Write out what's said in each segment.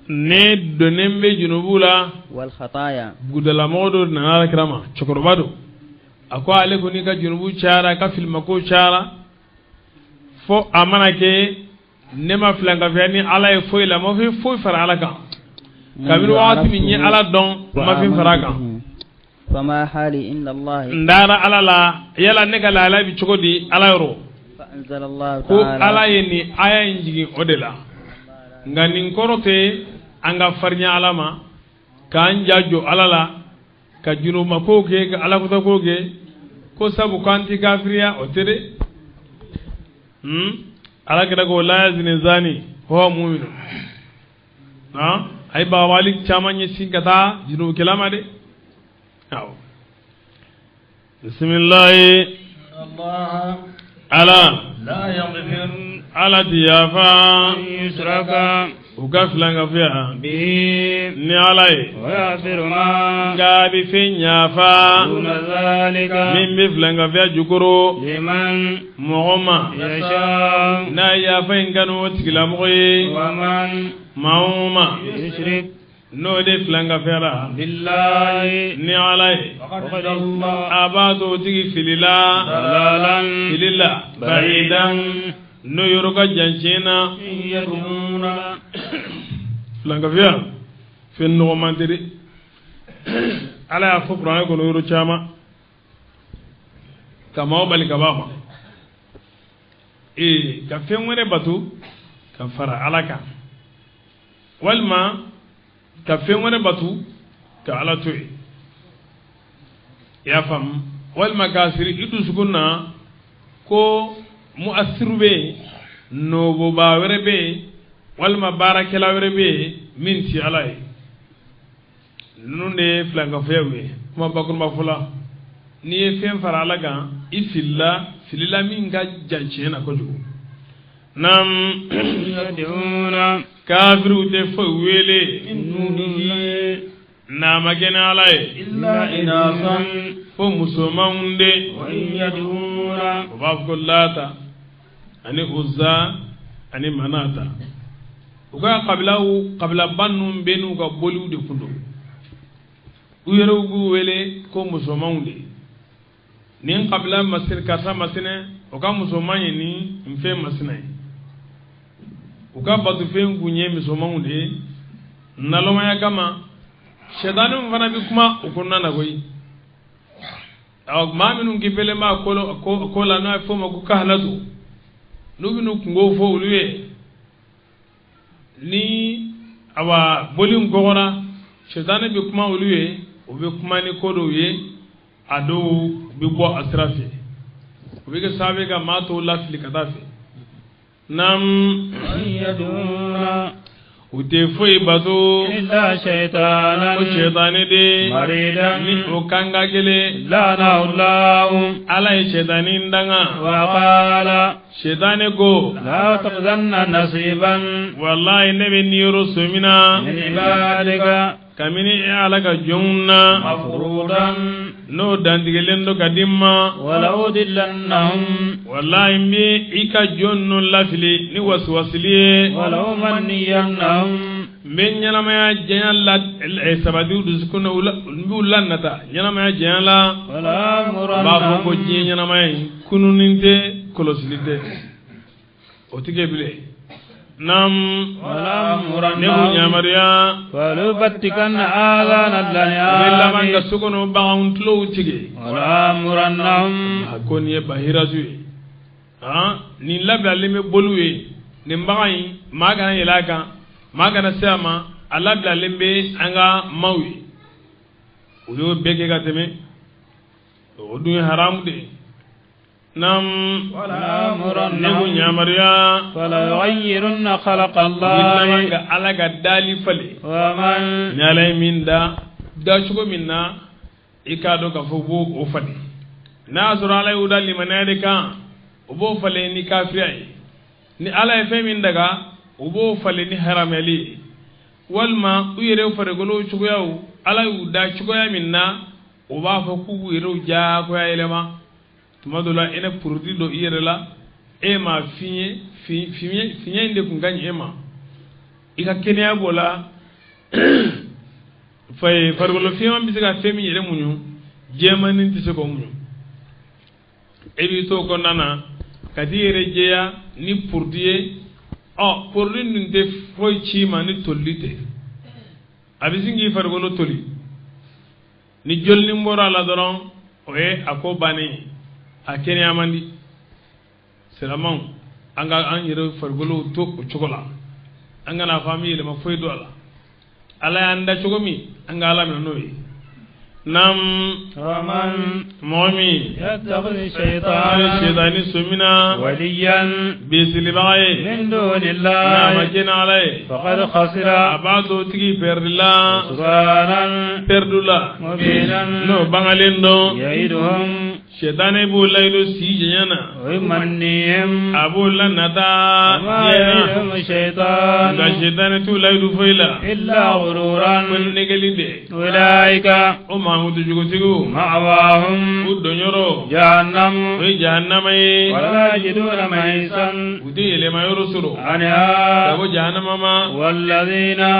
Ne donnen bɛ junubu la. والخطايا. Bugudalamɔgɔ dɔ nana Ala kira ma, cɛkɔrɔba don. A ko ale kɔni ka junubu cayara, ka filimako cayara, fo a mana kɛ ne ma filankafoya ni Ala ye foyi la, ma fɛn foyi fara Ala kan. Kabini wagati min n ye Ala dɔn, n ma fɛn fara a kan. فما حالي عند الله؟ N dara Ala la, yala ne ka lahala bɛ cogo di Ala yɔrɔ? فأنزل الله Ko تعالى Ala ye nin aya in jigin o de la. Nka nin kɔrɔ tɛ an ka farinya Ala ma, k'an ja jɔ Ala la, ka junumakow kɛ, ka alakutakow kɛ, ko sabu k'an tɛ kafiriya, o tɛ dɛ. Ala kira ko لا يزني الزاني وهو مؤمن. A ye bagabali caman ɲɛsin ka taa junubukɛla ma dɛ. Awɔ, bisimilayi. Ala Ala ti yafa u ka filankafoya ni Ala ye, nka a bɛ fɛn yafa min bɛ filankafoya jukɔrɔ mɔgɔ ma, n'a ye yafa in kanu o tigilamɔgɔ ye. Maa o maa n'o de filankafiyara ni Ala ye, a b'a to o tigi filila fili la بعيدا, n'o yɔrɔ ka jan tiɲɛ na. Filankafiya fɛn nɔgɔman tɛ dɛ. Ala y'a fɔ kuranɛ kɔnɔ yɔrɔ caman ka maaw bali ka bɔ a ma, ee, ka fɛn wɛrɛ bato ka fara Ala kan, walima ka fɛn wɛrɛ bato ka Ala to yen, i y'a faamu, walima k'a siri i dusukun na ko muasiru bɛ yen, nɔbɔbaa wɛrɛ bɛ yen, walima baarakɛla wɛrɛ bɛ yen min ti Ala ye. Ninnu de ye filankafoyaw ye. Kuma bakurunba fɔ la, n'i ye fɛn fara Ala kan, i filila filila min ka jan tiɲɛ na kojugu. Naam, kafiriw tɛ foyi wele n'a ma kɛ ni Ala ye, fo musomanw de. U b'a fɔ ko Lata ani Uza ani Manata. U ka kabilaw, kabilaba ninnu bɛɛ n'u ka boliw de kun don. U yɛrɛw b'u wele ko musomanw de. Nin kabila masina, karisa masinɛ, o ka musoman ye nin fɛn masinɛ ye. U ka batofɛn kun ye musomanw de ye nalɔmaya kama. Sɛdaninw fana bɛ kuma u kɔnɔna na koyi. Maa minnu kipelen b'a ko la, n'a ye f'o ma ko kahanatu, n'u bɛn'u kungo fɔ olu ye, ni awa boli in kɔgɔra, sɛtanɛ bɛ kuma olu ye, u bɛ kuma ni ko dɔw ye, a dɔw bɛ bɔ a sira fɛ, o bɛ kɛ sababu ye ka maa tɔw lafili ka taa fɛ. Naam, u tɛ foyi bato ko sɛtanɛ de ni o kan ka gɛlɛn. Ala ye sɛtanɛ danga. Sɛtanɛ ko: "Walayi, ne bɛ niyɔrɔ sɔmina kabini e Ala ka jɔnw na, n'o dantigɛlen don ka di n ma. Walayi, n bɛ i ka jɔn ninnu lafili ni wasiwasili ye. N bɛ ɲɛnamaya janya la sabati u dusukun na, n b'u lanata ɲɛnamaya janya la. N b'a fɔ ko diɲɛ ɲɛnamaya in kununni tɛ, kɔlɔsili tɛ, o tɛ kɛ bilen. Naam, ne b'u yamaruya, u bɛ laban ka so kɔnɔ baganw tulow tigɛ." A ko nin ye bahiratu ye, nin labilalen bɛ boliw ye. Nin bagan in, maa kana yɛlɛ a kan, maa kana se a ma, a labilalen bɛ an ka maaw ye. U y'o bɛɛ kɛ ka tɛmɛ, o dun ye haramu de ye. Naam, ne b'u yamaruya, laban ka Ala ka dali falen. Ni Ala ye min da da cogo min na, i k'a dɔn k'a fɔ u b'o o falen. N'a y'a sɔrɔ Ala y'u da limaniya de kan, u b'o falen ni kafiriya ye. Ni Ala ye fɛn min daga, u b'o falen ni haramuyali ye. Walima u yɛrɛ farikolo cogoyaw, Ala y'u da cogoya min na, u b'a fɔ k'u b'u yɛrɛw diyagoya yɛlɛma. Tuma dɔ la, e ne produit dɔ i yɛrɛ la, e ma fiɲɛ, fiɲɛ in de tun ka ɲi e ma. I ka kɛnɛya b'o la farikolo fiɲɛman bɛ se ka fɛn min yɛrɛ muɲu jɛmanin tɛ se k'o muɲu e b'i to o kɔnɔna na ka t'i yɛrɛ jɛya ni produit ye ɔ produit nin tɛ foyi ci ma ni tolili tɛ a bɛ sin k'i farikolo toli ni jolinin bɔra a la dɔrɔn o ye a ko bannen ye a kɛnɛya man di silamɛw an ka an yɛrɛ farikolo to o cogo la an kana fɔ an bɛ yɛlɛma foyi don a la ala y'an da cogo min an ka ala minɛ n'o ye nam mɔgɔ min shetani somina waliyan bisilibaga ye min dunillah n'a ma jɛn ala ye faqad khasira a b'a to tigi pɛridila khusranan pɛridula mubinan n'o bangalen dɔn ya'iduhum shetani b'o layidu si janya na wa yumannihim a b'o lanata wa ma ya'iduhum shaytan nka shetani t'u layidu foyi la illa ghururan ko nɛgɛli de ulaika o mankutu jugutigiw ma'wahum u donyɔrɔ jahannam o ye jahannama ye wala yajiduna mahisan u tɛ yɛlɛma yɔrɔ sɔrɔ anha ka bɔ jahannama ma walladhina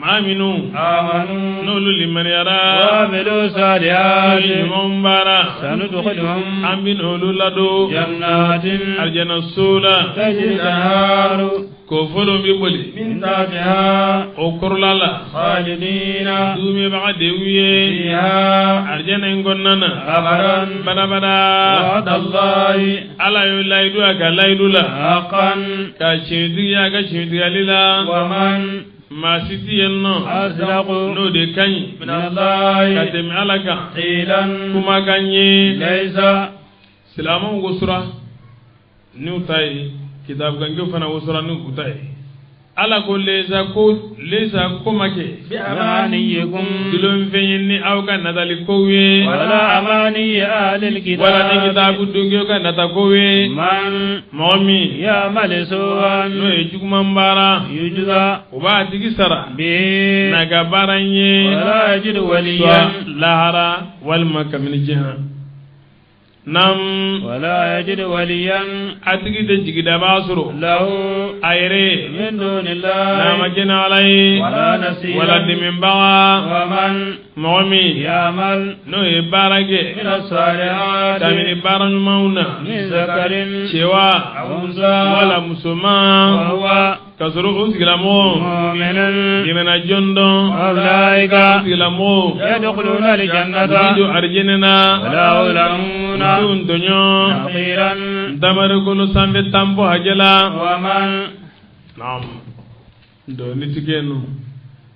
maa minnu amanu n'olu limaniyara wa amilu n'u ye salihati ɲumanw baara sanudkhiluhum an bɛ n'olu ladon jannatin alijana so la tajri al-anharu k'o fɔlɔ bɛ boli min tahtiha o kɔrɔla la khalidina duumebaga de y'u ye fiha alijana in kɔnɔna na abadan badabada wa'da Allahi ala y'o layidu a ka layidu la haqqan ka tiɲɛtigiya a ka tiɲɛtigiyali la wa man maa si tɛ yen nɔ asdaqu n'o de ka ɲi min Allahi ka tɛmɛ ala kan qilan kumakan ye laysa silamɛw wosora n'u ta ye kitabukankew fana wosora n'u ta ye ala ko lesa ko lesa ko ma kɛ bi amaniyikum dulonfɛn ye ni aw ka natali kow ye wala amaniyi ahlil kitab wala ni kitabu dunkew ka nata kow ye man mɔgɔ min ya'mal su'an n'o ye juguman baara yujza o b'a tigi sara bihi n'a ka baara in ye wala yajidu soit waliyan lahara walima kabini diɲɛ nam wala yajidu waliyan a tigi tɛ jigidabaa sɔrɔ lahu a yɛrɛ ye min n'a dunillahi ma jɛn ala ye wala nasiran wala dɛmɛbaga wa man mɔgɔ min ya'mal n'o ye baara kɛ min as-salihati kabini baara ɲumanw na min zakarin cɛwa aw unsa wala musoman wa huwa ka sɔrɔ o tigilamɔgɔ mu'minun dɛmɛna jɔn dɔn ulaika o tigilamɔgɔ yadkhuluna u al-jannata bɛ don arijinɛ na wala yuzlamuna u t'u tɔɲɔ naqiran damarikolo sanfɛ tan bɔ hakɛ la wa man naam dɔɔni ti kɛ yen nɔ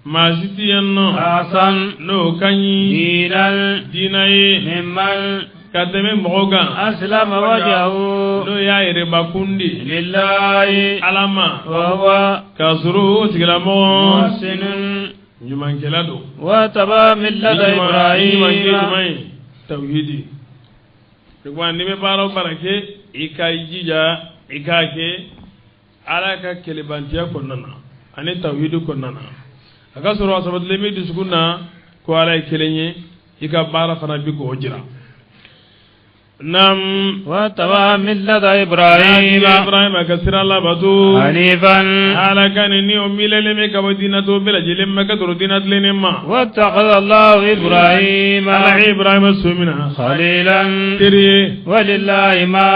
maa si ti yen nɔ ahsan n'o ka ɲi dinan diinɛ ye mimman ka tɛmɛ mɔgɔ kan aslama wajhahu n'o y'a yɛrɛbakun di lillahi ala ma wa huwa k'a sɔrɔ o tigilamɔgɔ muhsinun ɲumankɛla don wa taba millata ni ɲumankɛ ibrahima jumɛn ye tawhidi o n'i bɛ baara o baara kɛ i ka i jija i k'a kɛ ala ka kɛlɛbantiya kɔnɔna na ani tawhidi kɔnɔna na a ka sɔrɔ a sabatilen bɛ dusukun na ko ala ye kelen ye i ka baara fana bi k'o jira nam wa taba millata ibrahima ibrahima ka sira labato hanifan ala ka nin ni o milelen bɛ ka bɔ diinɛ to bɛɛ lajɛlen ma ka sɔrɔ diinɛ tilennen ma واتخذ الله إبراهيم ala ye ibrahima so min na خليلا teri ye ولله ما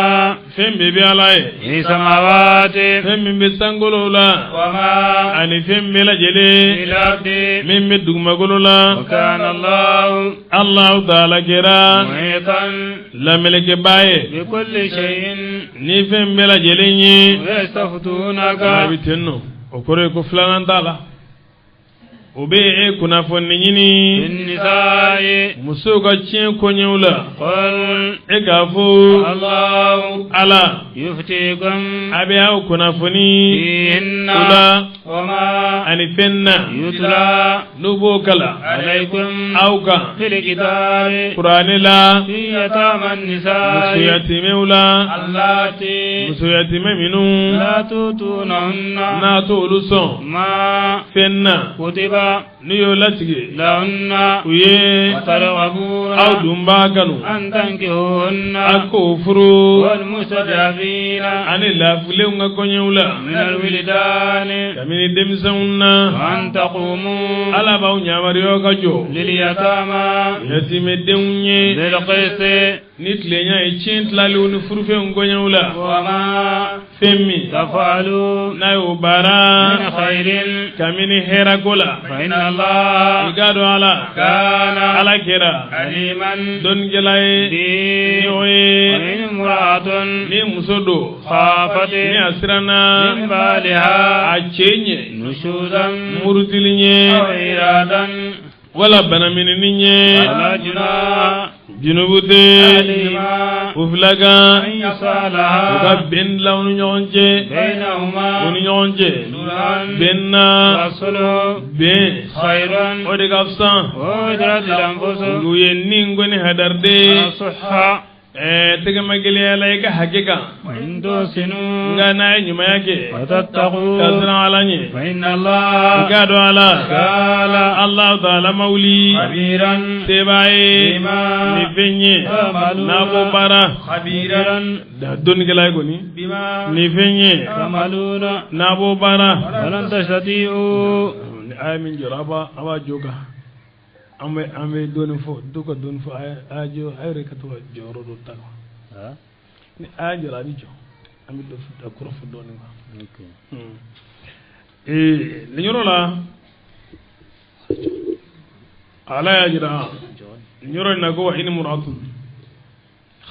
fɛn bɛɛ bɛ ala ye في السماوات fɛn min bɛ sankolo la وما ani fɛn bɛɛ في lajɛlen الأرض min bɛ dugumakolo la وكان الله Allahu taala kɛra محيطا lamelekɛba ye بكل شيء ni fɛn bɛɛ lajɛlen ye ويستفتونك a bɛ ten nɔ o kɔrɔ ye ko filanan t'a la o bɛ e kunnafoni ɲini في النساء musow ka tiɲɛ koɲɛw la قل e k'a fɔ الله ala يفتيكم a bɛ aw kunnafoni فيهن o la وما ani fɛn na يتلى n'u b'o kalan عليكم aw kan في الكتاب kuranɛ la في يتامى النساء musoyatimɛw la اللاتي musoyatimɛ minnu لا تؤتونهن n'a t'olu sɔn ما fɛn na كتب n'u y'o latigɛ لهن u ye وترغبون aw dun b'a kanu أن تنكحوهن a k'o furu والمستضعفين ani lafilenw ka kɔɲɛw la من الولدان kabini Kabini denmisɛnw na. An taqumu. Ala b'aw yamaruya ka jɔ. Lil yatama. Yatiimɛdenw ye. Bil qisti. Ni tilenya ye tiɲɛ tilaliw ni furufɛnw koɲɛw la. Wa ma. Fɛn min. Tafalu. N'a y'o baara. Min khairin. Kabini hɛrɛ ko la. Fa inna Allah. I k'a dɔn Ala. Kana. Ala kɛra. Aliman. Dɔnnikɛla ye. Bi. Ni o ye. Wa in imra'atun. Ni muso don. Khafat. Ni a siranna. Min baliha. A cɛ ɲɛ. Nushuzan. Murutili ɲɛ. Aw iradan. Wala banaminini ɲɛ. Fala junaha. Junubu tɛ. Alayhima. U fila kan. An yusalaha. U ka bɛn dilan u ni ɲɔgɔn cɛ. Baynahuma. U ni ɲɔgɔn cɛ. Sulhan. Bɛn na. Wasuluhu. Bɛn. Khayrun. O de ka fisa. Wa uhdiratil anfusu. U ye nin ko ni hadariden. Asuhha. Tɛgɛma gɛlɛya la i ka hakɛ kan. Wa in tuhsinu. Nka n'a ye ɲumanya kɛ. Wa tattaqu. Ka siran Ala ɲɛ. Fa inna Allah. I k'a dɔn Ala. Kana. Allahu ta'ala ma wuli. Khabiran. Sebaa ye. Bima. Ni fɛn ye. Ta'maluna. N'a ko baara. Khabiran. Dɔnnikɛla ye kɔni. Bima. Ni fɛn ye. Ta'maluna. N'a b'o baara. Walan tastati'u. Ni aya min jɔra a b'a jɔ kan. An bɛ dɔɔnin fɔ dɔw ka dɔɔnin fɔ a y'a jɔ a yɛrɛ ka to ka jɔyɔrɔ dɔ ta quoi. Ni aya jɔra a bɛ jɔ an bɛ dɔ kɔrɔ fɔ dɔɔnin quoi. Nin yɔrɔ la Ala y'a jira nin yɔrɔ in na ko wa in imra'atun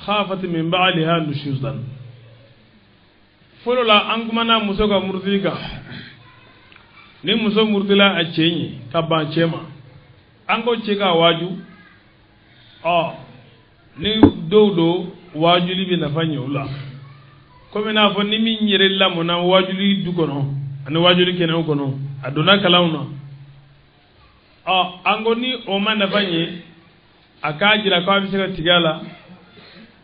khafat min ba'liha nushuzan. Fɔlɔ la an kumana muso ka murutili kan. Ni muso murutila a cɛ ɲɛ ka ban cɛ ma. An ko cɛ ka waaju ɔ ni dɔw don waajuli bɛ nafa ɲɛ u la komi n'a fɔ ni min yɛrɛ lamɔna waajuli du kɔnɔ ani waajuli kɛnɛw kɔnɔ a donna kalanw na ɔ an ko ni o ma nafa ɲɛ a k'a jira k'a bɛ se ka tigɛ a la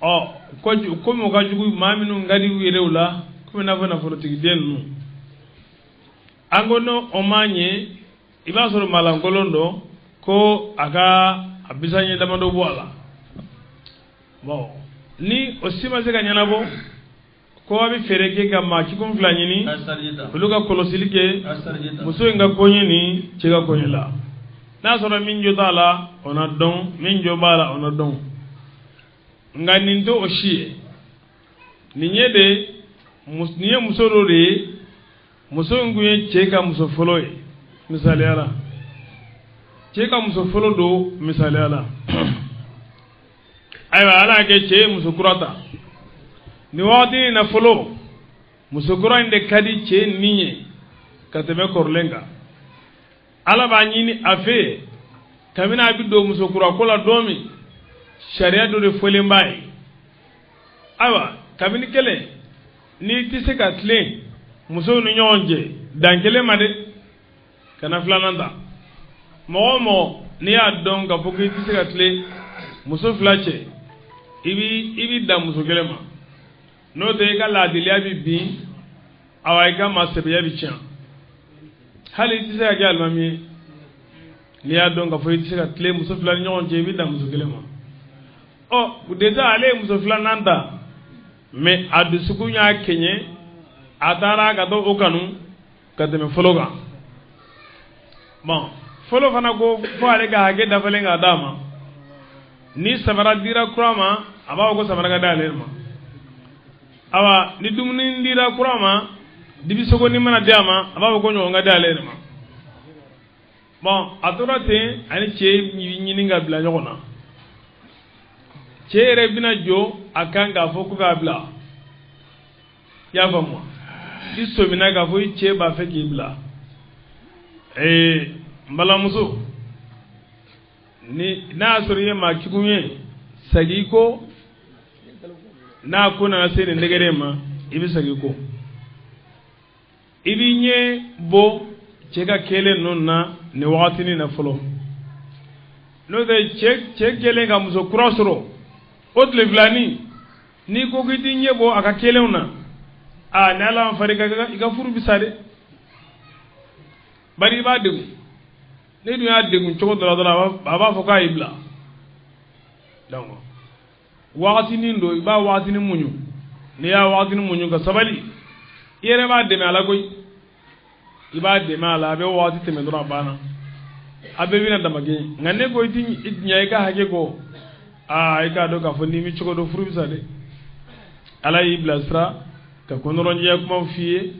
ɔ komi o ka jugu maa minnu ka di u yɛrɛw la komi n'a fɔ nafolotigiden ninnu an ko n'o o ma ɲɛ i b'a sɔrɔ maalankolon dɔ ko a ka a bisa ɲɛ damadɔ bɔ a la bon ni o si ma se ka ɲɛnabɔ ko a bɛ fɛɛrɛ kɛ ka maa cikun fila ɲini olu ka kɔlɔsili kɛ muso in ka koɲɛ ni cɛ ka koɲɛ la n'a sɔrɔ min jo t'a la o na dɔn min jo b'a la o na dɔn nka nin tɛ o si ye nin ye de nin ye muso dɔ de ye muso in kun ye cɛ ka muso fɔlɔ ye misaliya la. Cɛ ka muso fɔlɔ don misaliya la ayiwa Ala y'a kɛ cɛ ye muso kura ta nin wagati in na fɔlɔ muso kura in de ka di cɛ ni ye ka tɛmɛ kɔrɔlen kan Ala b'a ɲini a fɛ kabini a bɛ don muso kura ko la don min sariya dɔ de fɔlen b'a ye ayiwa kabini kelen n'i tɛ se ka tilen musow ni ɲɔgɔn cɛ dan kelen ma dɛ kana filanan ta. Mɔgɔ o mɔgɔ n'i y'a dɔn k'a fɔ k'i tɛ se ka tilen muso fila cɛ i b'i dan muso kelen ma n'o tɛ i ka laadiliya bɛ bin awa i ka maasɛbɛya bɛ tiɲɛ hali i tɛ se ka kɛ alimami ye n'i y'a dɔn k'a fɔ i tɛ se ka tilen muso fila ni ɲɔgɔn cɛ i bɛ dan muso kelen ma ɔ déjà ale ye muso filanan ta mais a dusukun y'a kɛɲɛ a taara ka t'o kanu ka tɛmɛ fɔlɔ kan bon. Fɔlɔ fana ko fo ale ka hakɛ dafalen k'a d'a ma ni samara dira kura ma a b'a fɔ ko samara ka d'ale ma awa ni dumuni dira kura ma dibisogonin mana di a ma a b'a fɔ ko ɲɔgɔn ka d'ale ma bon a tora ten ani cɛ ɲini ka bila ɲɔgɔn na cɛ yɛrɛ bɛna jɔ a kan k'a fɔ ko k'a bila i y'a faamu wa i sɔmina k'a fɔ i cɛ b'a fɛ k'i bila n balimamuso ni n'a y'a sɔrɔ i ye maa jugu ye segin i kɔ n'a ko nana se nin degré ma i bɛ segin i kɔ i b'i ɲɛ bɔ cɛ ka kɛlen ninnu na nin wagatinin na fɔlɔ n'o tɛ cɛ kɛlen ka muso kura sɔrɔ o tile filanin n'i ko k'i t'i ɲɛ bɔ a ka kɛlenw na aa ni Ala ma far'i kan i ka furu bɛ sa dɛ bari i b'a degun ne dun y'a degun cogo dɔ la dɔrɔn a b'a fɔ k'a y'i bila donc wagatinin don i b'a wagatinin muɲu n'i y'a wagatinin muɲu ka sabali i yɛrɛ b'a dɛmɛ a la koyi I b'a dɛmɛ a la, a bɛ waati tɛmɛ dɔrɔn a banna. A bɛɛ bɛna damagɛn. Nka ne ko i ti ɲɛ i ka hakɛ kɔ, aa i k'a dɔn k'a fɔ n'i mi cogo dɔn furu bɛ sa dɛ. Ala y'i bilasira ka kɔnɔrɔnjɛya kumaw f'i ye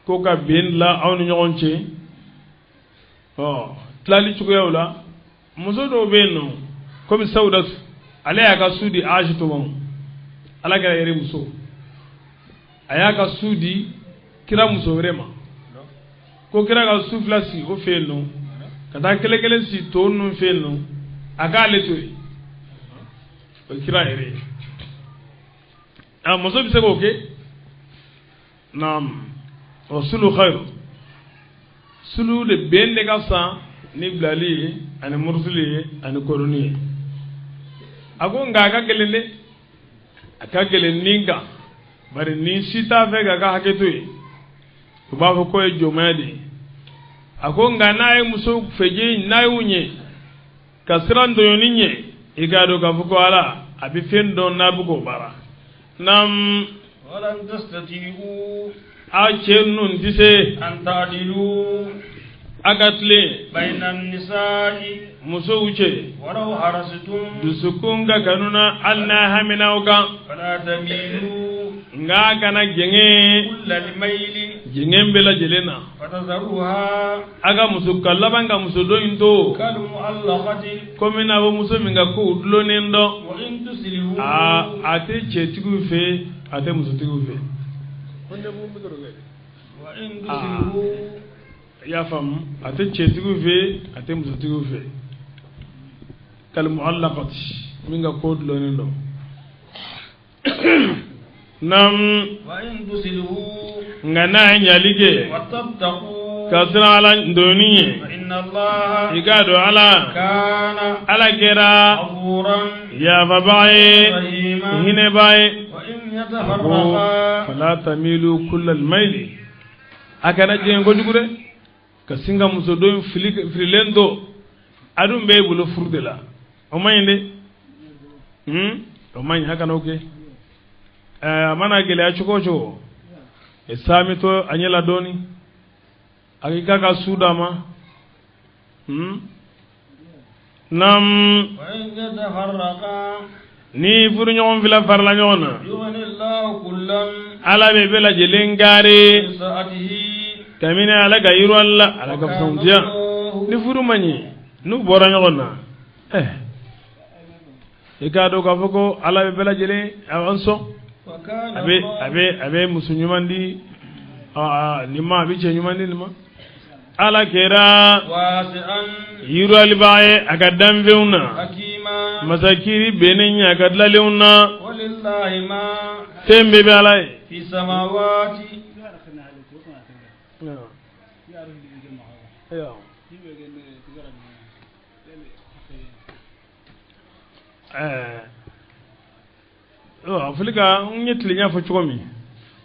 ko ka bɛn dilan aw ni ɲɔgɔn cɛ. Ɔ tilali cogoyaw la, muso dɔw bɛ yen nɔ komi Sawudatu, ale y'a ka su di Aasitu ma, Ala kɛra yɛrɛ muso, a y'a ka su di kira muso wɛrɛ ma, ko kira ka su fila sigi o fɛ yen nɔ, ka taa kelen kelen sigi tɔ ninnu fɛ yen nɔ, a k'ale to yen, o ye kira yɛrɛ ye. A muso bɛ se k'o kɛ. Naam, wa sulu khayr, sulu de bɛn de ka fisa ni bilali ye ani murutili ye ani koroni ye. A ko nka a ka gɛlɛn dɛ, a ka gɛlɛn ni kan, bari ni si t'a fɛ k'a ka hakɛ to yen, u b'a fɔ k'o ye jɔnmaya de ye. A ko nka n'a ye muso fɛjɛ n'a y'u ɲɛ ka siran tɔɲɔni ɲɛ, i k'a dɔn k'a fɔ ko Ala a bɛ fɛn dɔn n'a bɛ k'o baara. Naam. Walan tastati'u. Aw cɛ ninnu tɛ se. An ta'dilu. A ka tilen. Bayna nisa'i. Musow cɛ. Walaw harastum. Dusukun ka kanu na hali n'a hamina aw kan. Fala tamilu. Nka kana jɛngɛ. Kullal mayli. Jɛngɛ bɛɛ lajɛlen na. Fatadharuha. A ka muso ka laban ka muso dɔ in to. Kal mu'allaqati. Komi n'a fɔ muso min ka kow dulonnen dɔn. Wa in tuslihu. Aa a tɛ cɛtigiw fɛ, a tɛ musotigiw fɛ. Wa in tuslihu. I y'a faamu, a tɛ cɛtigiw fɛ, a tɛ musotigiw fɛ. Kal mu'allaqati, min ka ko dulonnen dɔn. Naam. Wa in tuslihu. Nka n'a ye ɲali kɛ. Wa tattaqu. Ka siran Ala doni ye. Fa inna Allaha. I k'a dɔn Ala. Kana. Ala kɛra. Ghafuran. Yafabaga ye. Rahima. Hinɛbaa ye. Wa in yatafarraqa. Fala tamilu kullal mayli. A kana jɛngɛ kojugu dɛ. Ka sin ka muso dɔ in fililen to. A dun b'e bolo furu de la. O man ɲi dɛ. O man ɲi, a kana o kɛ. A mana gɛlɛya cogo o cogo, e saami to a ɲɛ la dɔɔni, a k'i k'a ka su d'a ma. Naam. Wa in yatafarraqa. Ni furuɲɔgɔn fila farala ɲɔgɔn na, yughni Allahu kullan. Ala bɛ bɛɛ lajɛlen gaare. Min sa'atihi. Kabini Ala ka yiriwa la, Ala ka fisɔntiya. Ni furu ma ɲɛ, n'u bɔra ɲɔgɔn na, i k'a dɔn k'a fɔ ko Ala bɛ bɛɛ lajɛlen an sɔn. A bɛ muso ɲuman di nin ma, a bɛ cɛ ɲuman di nin ma. Ala kɛra yiriwalibaa ye a ka danfɛnw na, masakiri bɛnnen ɲɛ a ka dilalenw na. Fɛn bɛɛ bɛ Ala ye. A fili ka n ye tilenya fɔ cogo min,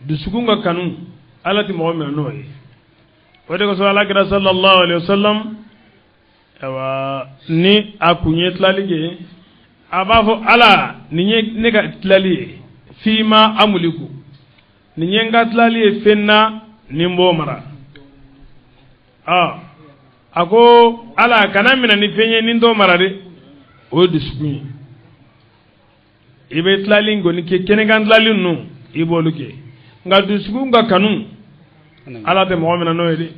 dusukun ka kanu Ala tɛ mɔgɔ minɛ n'o ye. O de kosɔn Ala kira sallallahu alaihi wasallam, ayiwa ni a kun ye tilali kɛ, a b'a fɔ Ala nin ye ne ka tilali ye, fima amuliku, nin ye n ka tilali ye fɛn na ni n b'o mara. A ko Ala kana minɛ ni fɛn ye ni n t'o mara dɛ, o ye dusukun ye. I bɛ tilali kɔni kɛ, kɛnɛkan tilali ninnu i b'olu kɛ, nka dusukun ka kanu Ala tɛ mɔgɔ minɛ n'o ye dɛ.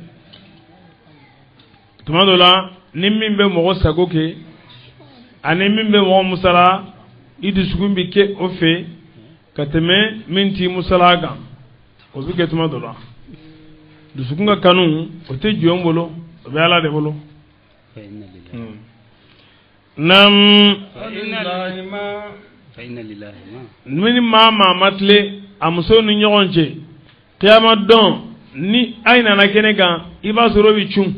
Tuma dɔ la ni min bɛ mɔgɔ sago kɛ ani min bɛ mɔgɔ musala, i dusukun bɛ kɛ o fɛ ka tɛmɛ min t'i musala kan, o bɛ kɛ tuma dɔ la. Dusukun ka kanu o tɛ jɔn bolo, o bɛ Ala de bolo. Naam. Ni maa maa ma tilen a muso ni ɲɔgɔn cɛ, kiyama dɔn ni a nana kɛnɛ kan, i b'a sɔrɔ o bɛ cun,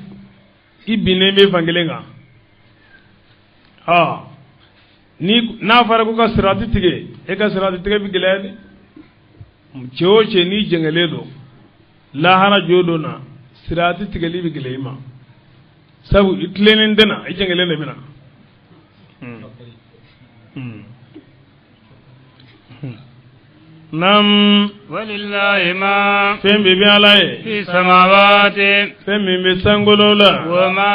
i binnen bɛ fan kelen kan. Ni n'a fɔra ko ka sirati tigɛ, e ka sirati tigɛ bɛ gɛlɛya dɛ. Cɛ o cɛ n'i jɛngɛlen don lahara jo don na, sirati tigɛli bɛ gɛlɛya i ma, sabu i tilennen tɛ na, i jɛngɛlen de bɛ na. Nam walillahi ma fɛn bɛɛ bɛ Ala ye fi samawati fɛn min bɛ sankolo la wa ma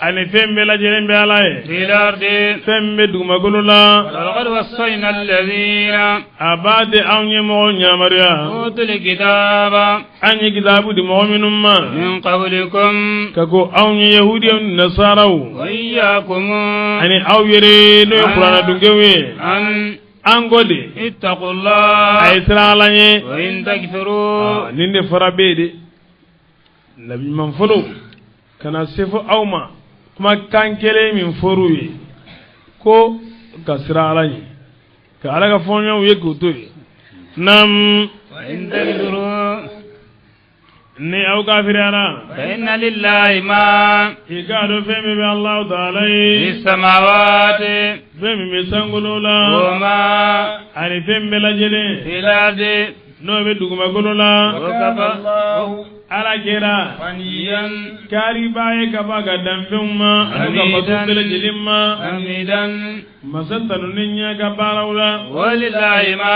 ani fɛn bɛɛ lajɛlen bɛ Ala ye fil ardi fɛn min bɛ dugumakolo la walaqad wassayna alladhina a b'a di anw ye mɔgɔw yamaruya utul kitaba an ye kitabu di mɔgɔ minnu ma min qablikum ka ko anw ye yahudiyaw ni nasaraw wa iyyakum ani aw yɛrɛ n'o ye kuranɛ dunkew ye an an ko de ittaqullah a ye siran Ala ɲɛ wa in takfuru nin de fɔra bɛɛ de nabi ɲuman fɔlɔ ka na se fo aw ma kumakan kelen min fɔr'u ye ko ka siran Ala ɲɛ ka Ala ka fɔɲɔgɔnw ye k'u to yen nam wa in takfuru ni aw kafiriyara fa inna lillahi ma i k'a dɔn fɛn min bɛ Alahu taala ye fi samawati fɛn min bɛ sankolo la wa ma ani fɛn bɛɛ lajɛlen fil ardi n'o bɛ dugumakolo la wa kafa Ala kɛra ghaniyan kaaribaa ye ka bɔ a ka danfɛnw ma ani ka bato bɛɛ lajɛlen ma hamidan masa tanuni ɲɛ ka baaraw la walillahi ma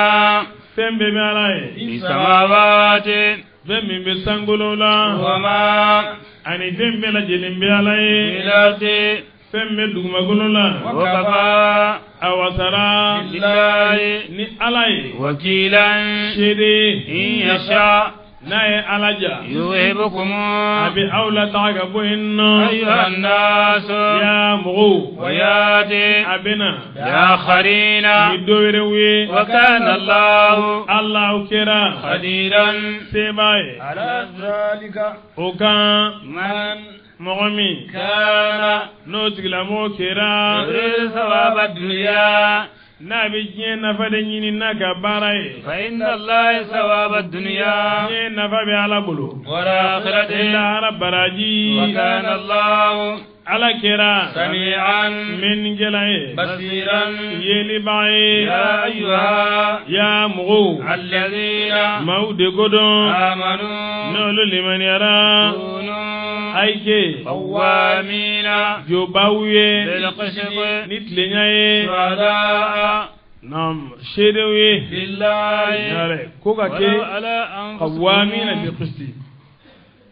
fɛn bɛɛ bɛ Ala ye fi samawati fɛn min bɛ sankolo la wa ma ani fɛn bɛɛ lajɛlen bɛ Ala ye fil ardi fɛn bɛ dugumakolo la wa kafa a wasara billahi ni Ala ye wakilan seere in yasha n'a ye Ala ja yuhibbukum a bɛ aw lataga ka bɔ yen nɔ ayyuha nnas yaa mɔgɔw wa yati a bɛ na bi akharina ni dɔ wɛrɛw ye wa kana Allahu Alahu kɛra qadiran sebaa ye ala dhalika o kan man mɔgɔ min kana n'o tigilamɔgɔ kɛra yuridu thawaba dunya n'a bɛ diɲɛ nafa de ɲini n'a ka baara ye fa inna Allaha thawaba dunya diɲɛ nafa bɛ Ala bolo wal akhirati lahara baraji wa kana Allahu Ala kɛra sami'an mɛnnikɛla ye basiran yelibaa ye ya ayyuha yaa mɔgɔw alladhina maaw de ko dɔn amanu n'olu limaniyara kunu a ye kɛ qawwamina jɔbaaw ye bil qisti ni tilenya ye shuhada'a naam seerew ye billahi yɛrɛ ko ka kɛ walau ala anfusikum qawwamina bil qisti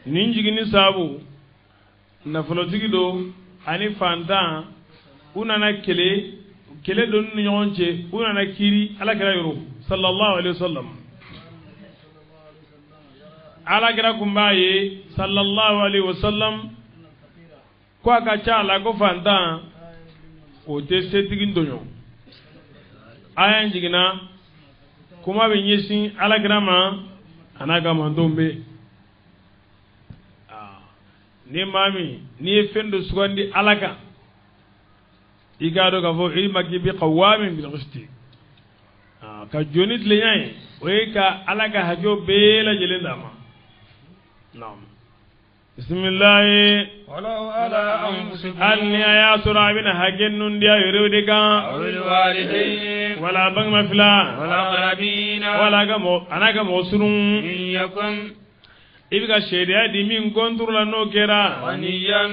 nin jiginni saabu nafolotigi don ani fantan u nana kɛlɛ kɛlɛ don ni ɲɔgɔn cɛ u nana kiiri Ala kira yɔrɔ sallallahu alaihi wasallam Ala kira kun b'a ye sallallahu alaihi wasallam ko a ka ca a la ko fantan o tɛ setigi tɔɲɔ aya in jiginna kuma bɛ ɲɛsin Ala kira ma a n'a ka mantonw bɛ ni maa min n'i ye fɛn dɔ sugandi Ala kan i k'a dɔn k'a fɔ i ma k'i bɛ qawwamin bil qisti ka jɔ ni tilenya ye o ye ka Ala ka hakɛw bɛɛ lajɛlen d'a ma naam bisimilahi walau ala anfusikum hali ni a y'a sɔrɔ a bɛna hakɛ ninnu di a yɛrɛw de kan aw alwalidayn wala bangema fila wal aqrabina wala ka mɔgɔ a n'a ka mɔgɔ surun in yakun i bɛ ka seereya di min kɔnturu la n'o kɛra ghaniyan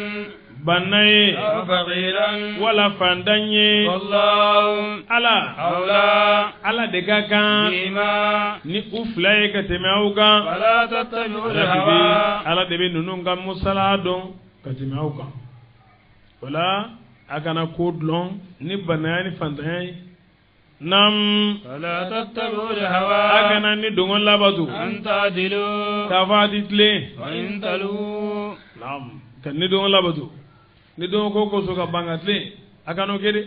banna ye aw faqiran wala fantan ye wallahu Ala awla Ala de ka kan bima ni u fila ye ka tɛmɛ aw kan wala tattabi'u Ala de bɛ alhawa Ala de bɛ ninnu ka musala dɔn ka tɛmɛ aw kan o la a kana ko dulon ni banaya ni fantanya ye nam wala tattabi'u a alhawa kana ni dɔngɔ labato an ta'dilu k'a fɔ a ti tilen wa in talu naam ka ni dɔngɔ labato ni dɔngɔ ko kosɔn ka ban ka tilen a kana o kɛ dɛ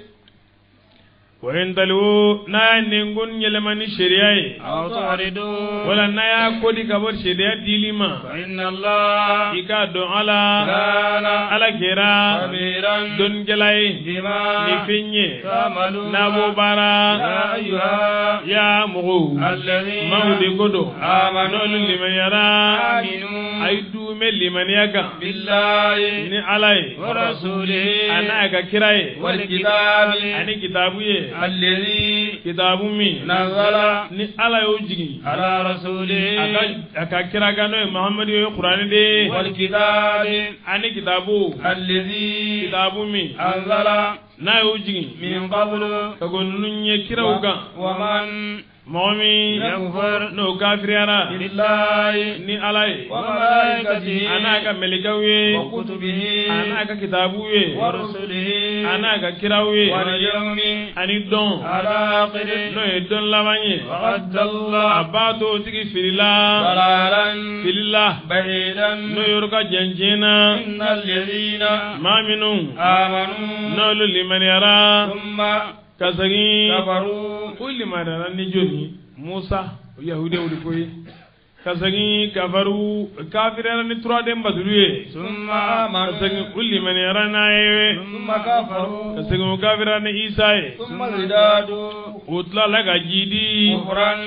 wa in taliwu n'a y'a nɛnkun yɛlɛma ni sariya ye aw tu'ridu wala n'a y'a kodi ka bɔ sariya dili ma fa inna Allaha i k'a dɔn Ala kana Ala kɛra khabiran dɔnnikɛla ye bima ni fɛn ye ta'maluna n'a b'o baara ya ayyuha yaa mɔgɔw alladhina maaw de ko don amanu n'olu limaniyara aminu a ye duumɛ limaniya kan billahi ni Ala ye wa rasulihi a n'a ka kira ye wal kitabi ani kitabu ye alladhi kitabu min nazala ni Ala y'o jigin ala rasulihi a ka kira kan n'o ye Muhamadu ye Kuranɛ de ye wal kitabi ani kitabu alladhi kitabu min anzala n'a y'o jigin min qablu ka ko ninnu ye kiraw kan wa man Mɔgɔ min yakfur n'o kafiriyara billahi ni Ala ye wa malaikatihi a n'a ka mɛlɛkɛw ye wa kutubihi a n'a ka kitabu ye wa rusulihi a n'a ka kiraw ye wal yawmi ani don al akhir n'o ye don laban ye faqad dalla a b'a to o tigi filila dalalan filila ba'idan n'o yɔrɔ ka jan diɲɛ na innal ladhina maa minnu amanu n'olu limaniyara thumma ka segin kafaru ko limaniyara ni jɔni Musa o yahudiyaw de ko ye ka segin kafaru kafiriyara ni turaden batulu ye thumma ka amanu segin u limaniyara n'a ye thumma kafaru ka segin u kafiriyara ni Isa ye thumma zidadu u tilala ka jidi kufran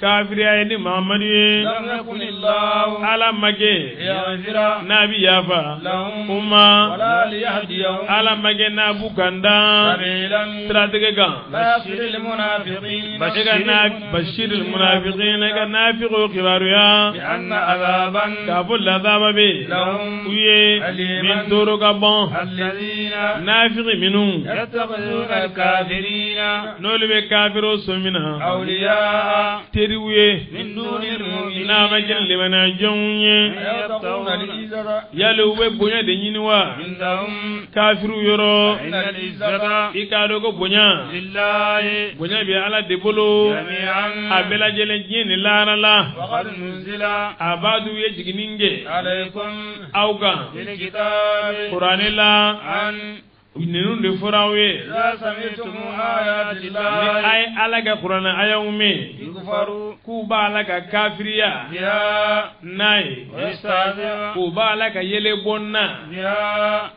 kafiriya ye ni Mahamadu ye lam yakunillahu Ala ma kɛ liyaghfira n'a bi yafa lahum u ma wala liyahdiyahum Ala ma kɛ n'a b'u kan da sabilan siratigɛ kan bashiril munafiqin e ka na bashiril munafiqin e ka nafiqo kibaruya bi anna azaban k'a fɔ lazaba bɛ yen lahum u ye min toro ka bɔn alladhina nafiki minnu yattakhidhuna alkafirina n'olu bɛ kafiro so min na awliya teriw ye min dunil mu'minin n'a ma kɛ limaniya jɔnw ye yabtaguna al-izzata yali u bɛ bonya de ɲini wa indahum kafiriw yɔrɔ inna al-izzata i k'a dɔn ko bonya lillahi bonya bɛ Ala de bolo jami'an a bɛɛ lajɛlen diɲɛ ni lahara la wa qad nuzila a b'a d'u ye jiginni kɛ alaykum aw kan fil kitabi kuranɛ la an ninnu de fɔra aw ye idha sami'tum ayati ni llahi a ye Ala ka kuranɛ ayaw mɛn yukfaru k'u b'a la ka kafiriya biha n'a ye wa yastahzi'u k'u b'a la ka yɛlɛ bɔ n na biha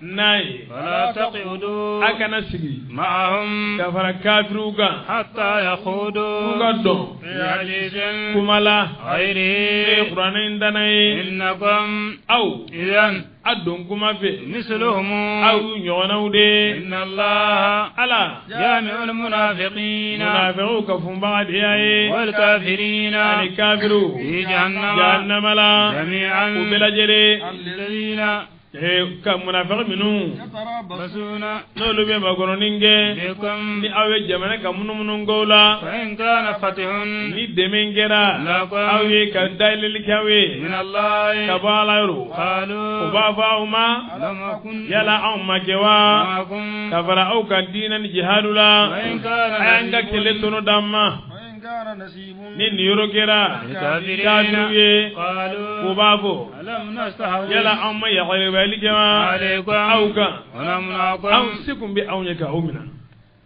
n'a ye fala taq'udu a kana sigi ma'ahum ka fara kafiriw kan hatta yakhudu k'u ka dɔn fi hadithin kuma la ne ye ghayrihi kuranɛ in danna ye innakum aw idhan a don kuma fɛ misluhum aw ɲɔgɔnnaw de inna allaha Ala jami'ul munafiqina munafiqw ka funbaga de y'a ye wal kafirina ani kafiriw fi jahannama jahannama la jami'an u bɛɛ lajɛlen alladhina ka munafiki minnu yatarabbasuna n'olu bɛ makɔrɔni kɛ bikum ni aw ye jamana ka munumunu kow la fa in kana fatihun ni dɛmɛ kɛra lakum aw ye ka dayɛlɛli kɛ aw ye min allahi ka bɔ Ala yɔrɔ qalu u b'a fɔ aw ma lam nakun yala anw ma kɛ wa ma'akum ka fara aw ka diinɛ ni jihadu la wa in kana a y'an ka kɛlɛ tɔnɔ d'an ma وإن كان نصيب ni nin yɔrɔ kɛra للكافرين kafiriw ye u qalu b'a fɔ alam nastahwiz yala anw ma yakaribayali kɛ wa alaykum aw kan wa namna'ukum anw se kun bɛ anw ye k'aw minɛ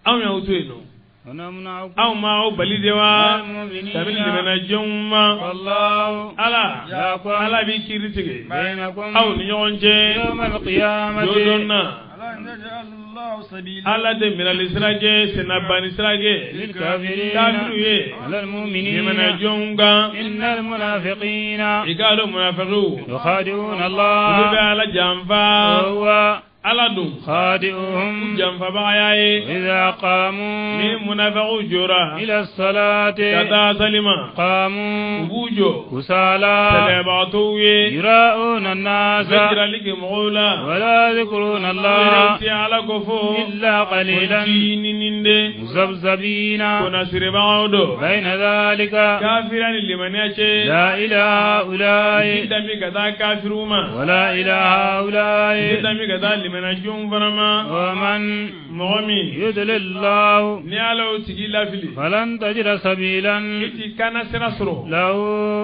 anw y'aw to yen nɔ wa namna'ukum anw ma aw bali de wa المؤمنين kabini dɛmɛna jɔnw ma والله Ala يحكم Ala b'i kiiri tigɛ بينكم aw ni ɲɔgɔn cɛ يوم القيامة don dɔ na ألم يجعل الله سبيلا Ala tɛ minɛli sira kɛ sennabani sira kɛ للكافرين kafiriw ye على المؤمنين dɛmɛna jɔnw kan إن المنافقين i k'a dɔn munafiqiw يخادعون olu bɛ الله Ala janfa وهو Ala dun خادعهم janfabaga y'a ye إذا قاموا ni munafiqiw jɔra إلى الصلاة ka taa sali ma u قاموا b'u jɔ كسالى sɛlɛbagatɔw ye يراءون u الناس bɛ jirali kɛ mɔgɔw la ولا يذكرون u yɛrɛ الله tɛ Ala ko fɔ إلا قليلا ko ɲinini de مذبذبين kunnasiribagaw don بين ذلك kafiriya ni limaniya cɛ لا إلى هؤلاء i dami ka taa kafiriw ma ولا إلى i هؤلاء dami ka taa limaniya jɔnw fana ma ومن mɔgɔ min يضلل الله ni Ala y'o tigi lafili فلن تجد سبيلا i ti kana sira sɔrɔ له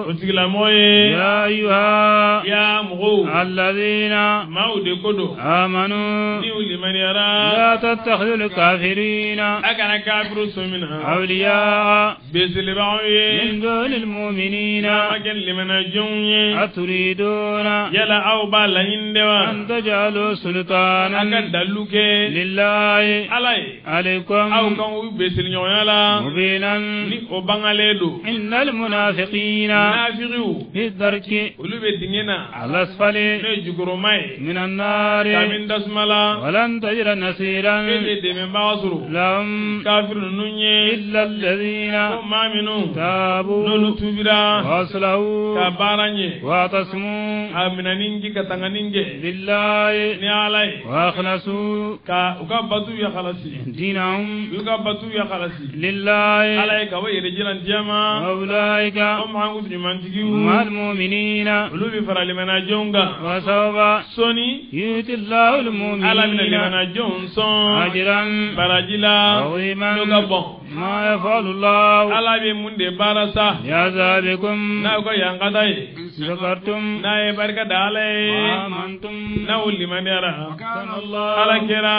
o tigilamɔgɔ ye يا أيها ya mɔgɔw الذين maaw de ko don آمنوا ni u limaniyara لا تتخذوا الكافرين a kana kafiru so min na أولياء beselebagaw ye من دون المؤمنين n'a ma kɛ limaniya jɔnw ye أتريدون yala aw b'a laɲini de wa أن تجعلوا a ka سلطانا dalilu kɛ لله Ala ye aw عليكم kan u beseli ɲɔgɔnya la مبينا ni o bangalen don إن المنافقين nafigiw في الدرك olu bɛ dingɛ na الأسفل n'o ye jukɔrɔma ye من النار kabini tasuma la ولن تجد e نصيرا tɛ dɛmɛbaga sɔrɔ لهم kafiri ninnu ye إلا الذين ko maa minnu n'olu تابوا tubira ka وأصلحوا baara ɲɛ واعتصموا a minɛni kɛ ka tangani kɛ بالله ni Ala ye ye. Wa akhlasu. Ka u ka batu ya khalasi. Dinahum. U ka batu ya khalasi. Lillahi. Ala ye ka bɔ yɛrɛ jilan diya ma. Wa ulaika. O mankutu ɲumantigiw. Ma'al mu'minina. Olu bɛ fara limanajɔnw kan. Wa sawfa. Sɔɔni. Yuti Allahu al-mu'minina. Ala bɛna limanajɔnw sɔn. Ajran. Baraji la. Aziman. N'o ka bɔn. Ma yaf'alu Allahu. Ala bɛ mun de baara sa. Bi'azabikum. N'aw ka yankata ye. Shakartum. N'a ye barika da Ala ye. Wa amantum. N'aw limaniyara. Kana Allah. Ala kɛra.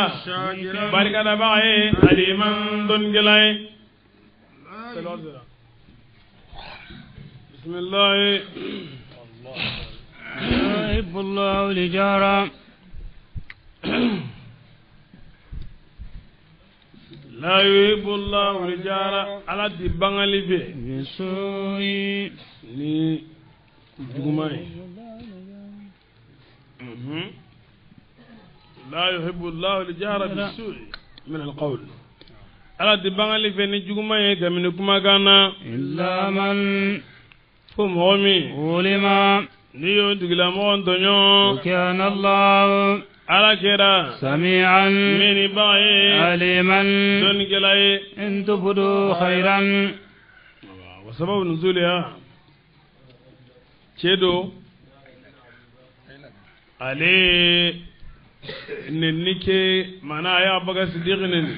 Barikadabaga ye. Aliman dɔnnikɛla ye. Bisimilahi. Yuhibbu Allahu al-jahra. La yuhibbu Allahu al-jahra. Ala ti bangali fɛ. Bisu'i. Ni juguman ye. La yuhibbu Allahu al-jahra bis-su'i min al-qawl. Ala ti bangali fɛ ni juguman ye kabini kumakan na. Illa man. Fo mɔgɔ min. Ulima. N'i y'o tigilamɔgɔ tɔɲɔ. Kana Allahu. Ala kɛra. Sami'an. Mɛnnibaga ye. Aliman. Dɔnnikɛla ye. In tubdu khayran. Wa sababu nuzuliha. Cɛ don. Ale nenni kɛ maanaa a y'a Abubakar Sidiki neni.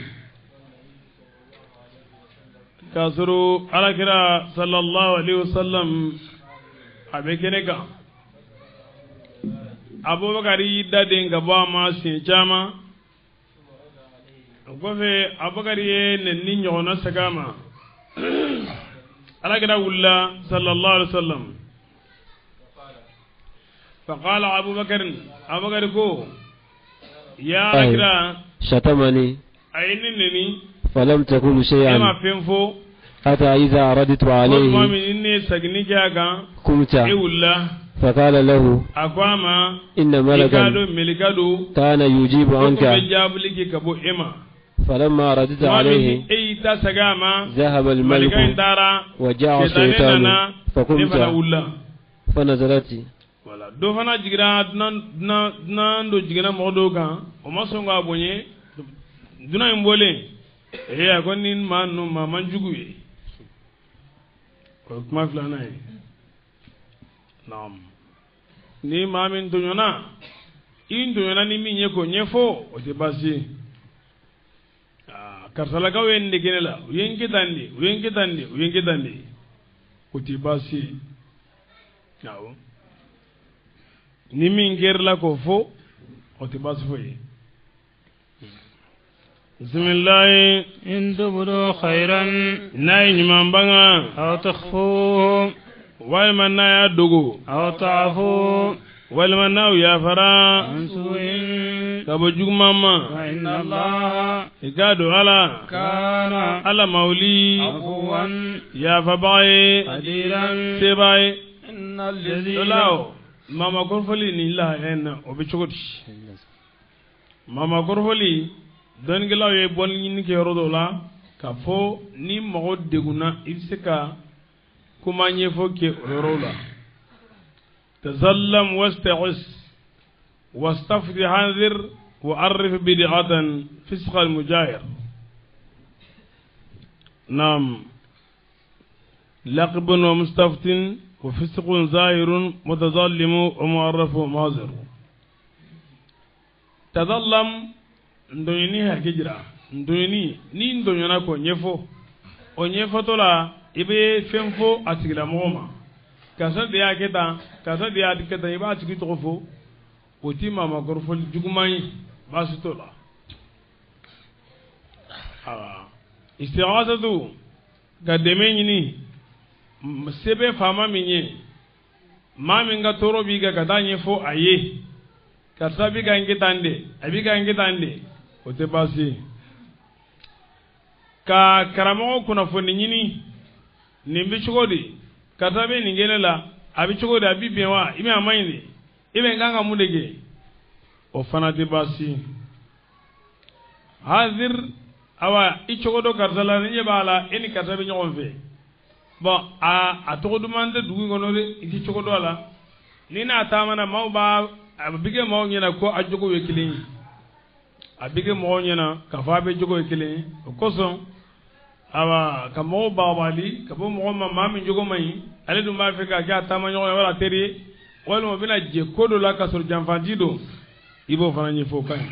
K'a sɔrɔ Alakira sallallahu alaihi wasallam a bɛ kɛnɛ kan. Abubakar y'i da den ka bɔ a ma siɲɛ caman. O kɔfɛ Abubakar ye nenni ɲɔgɔnna segin a ma. Alakira wulila sallallahu alaihi wasallam. Faqala Abubakar, Abubakar ko ya Alakira. Shatamani. A ye ne neni. Falam takul shay'an. Ne ma fɛn fɔ. Hatta idha radadtu alayhi. O tuma min ne ye seginni kɛ a kan. Kumta. E wulila. Faqala lahu. A ko a ma. Inna malakan. I k'a dɔn mɛlɛkɛ don. Kana yujibu anka. E kun bɛ jaabili kɛ ka bɔ e ma. Falamma radadtu alayhi. E y'i ta segin a ma. Dhahaba al-malaku. Mɛlɛkɛ in taara. Wa ja'a Sitanɛ shaytanu. nana. Ne fana Fakumta. wulila. Fanazalat. Voilà. Dɔ fana jiginna dunan dɔ jiginna mɔgɔ dɔw kan o ma sɔn k'a bonya dunan in bɔlen ee a ko ni maa ninnu maa man jugu ye o ye kuma filanan ye naam ni maa min tɔɲɔna i tɔɲɔna ni min ye k'o ɲɛfɔ o tɛ baasi ye aa karisalakaw ye nin de kɛ ne la u ye n kɛ tan de u ye n kɛ tan de u ye n kɛ tan de o tɛ baasi ye awɔ. Ni min kɛra k'o fɔ o tɛ baasi foyi ye. Bisimilahi. In tubdu khayran. N'a ye ɲuman banga. Aw tukhfuhu. Walima n'a y'a dogo. Aw ta'fu. Walima n'aw yafara. An su'in. Ka bɔ juguman ma. Fa inna Allaha. I k'a don Ala. Kana. Ala mawuli. Afuwan. Yafabaga ye. Qadiran. Sebaa ye. Innal ladhina. O la o. Mama kɔrɔfɔli nin lahaya in na o bɛ cogo di mama kɔrɔfɔli dɔnnikɛlaw ye bɔli ɲini kɛ yɔrɔ dɔw la k'a fɔ ni mɔgɔ degunna i bɛ se ka kuma ɲɛfɔ kɛ o yɔrɔw la tazallam wasta'is wastafti hanzir wa arif bid'atan fisqa al-mujahir naam laqibun wa mustaftin وفسق ظاهر متظلم ومعرف ومعذر تظلم ndonyini hakɛ jira ndonyini ni ndonyana k'o ɲɛfɔ o ɲɛfɔtɔ la i bɛ fɛn fɔ a tigilamɔgɔ ma karisa de y'a kɛ tan karisa de y'a kɛ tan i b'a tigi tɔgɔ fɔ o ti maamakɔrɔfɔli juguman ye baasi t'o la awa istighasatu ka dɛmɛ ɲini se bɛ faama min ye maa min ka tɔɔrɔ b'i kan ka taa ɲɛfɔ a ye karisa bɛ ka n kɛ tan de a bɛ ka n kɛ tan de o tɛ baasi ye ka karamɔgɔ kunnafoni ɲini nin bɛ cogo di karisa bɛ nin kɛ ne la a bɛ cogo di a bɛ bɛn wa i bɛ a man ɲi de i bɛ n kan ka mun de kɛ o fana tɛ baasi ye hazir awa i cogo dɔ karisa la ni ɲɛ b'a la e ni karisa bɛ ɲɔgɔn fɛ bon a tɔgɔ duman tɛ dugu in kɔnɔ dɛ i t'i cogo dɔn a la ni n'a taamana maaw b'a a bɛ kɛ maaw ɲɛna ko a jogo ye kelen ye a bɛ kɛ mɔgɔw ɲɛna k'a fɔ a bɛ jogo ye kelen ye o kosɔn awa ka mɔgɔw bagabali ka bɔ mɔgɔ ma maa min jogo man ɲi ale dun b'a fɛ ka kɛ a taamaɲɔgɔn ye wala teri ye walima o bɛna jɛ ko dɔ la k'a sɔrɔ janfanti don i b'o fana ɲɛfɔ o ka ɲi.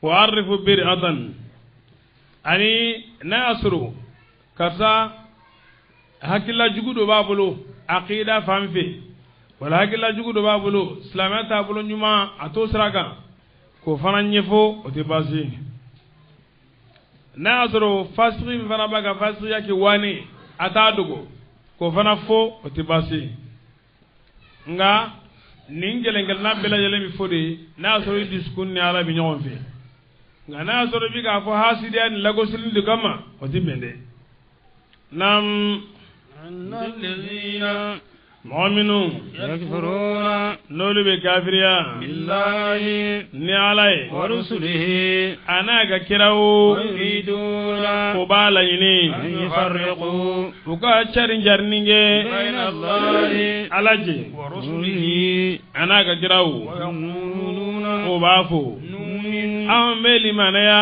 Wa arifu biri'atan ani n'a y'a sɔrɔ karisa hakilila jugu dɔ b'a bolo akida fan fɛ wala hakilila jugu dɔ b'a bolo silamɛya taabolo ɲuman a t'o sira kan k'o fana ɲɛfɔ o tɛ baasi ye. N'a y'a sɔrɔ fasigi min fana b'a ka fasigiya kɛ wani a t'a dogo k'o fana fɔ o tɛ baasi ye. Nka nin kelen kelenna bɛɛ lajɛlen bɛ fɔ de n'a y'a sɔrɔ i dusukun ni Ala bɛ ɲɔgɔn fɛ. Nka n'a y'a sɔrɔ i bɛ k'a fɔ hasidiya ni lagosili de kama o tɛ bɛn dɛ. Naam. Mɔgɔ minnu n'olu bɛ kafiriya ni Ala ye a n'a ka kiraw o b'a laɲini u ka carin carinni kɛ Ala jɛ a n'a ka kiraw o b'a fɔ anw bɛ limaniya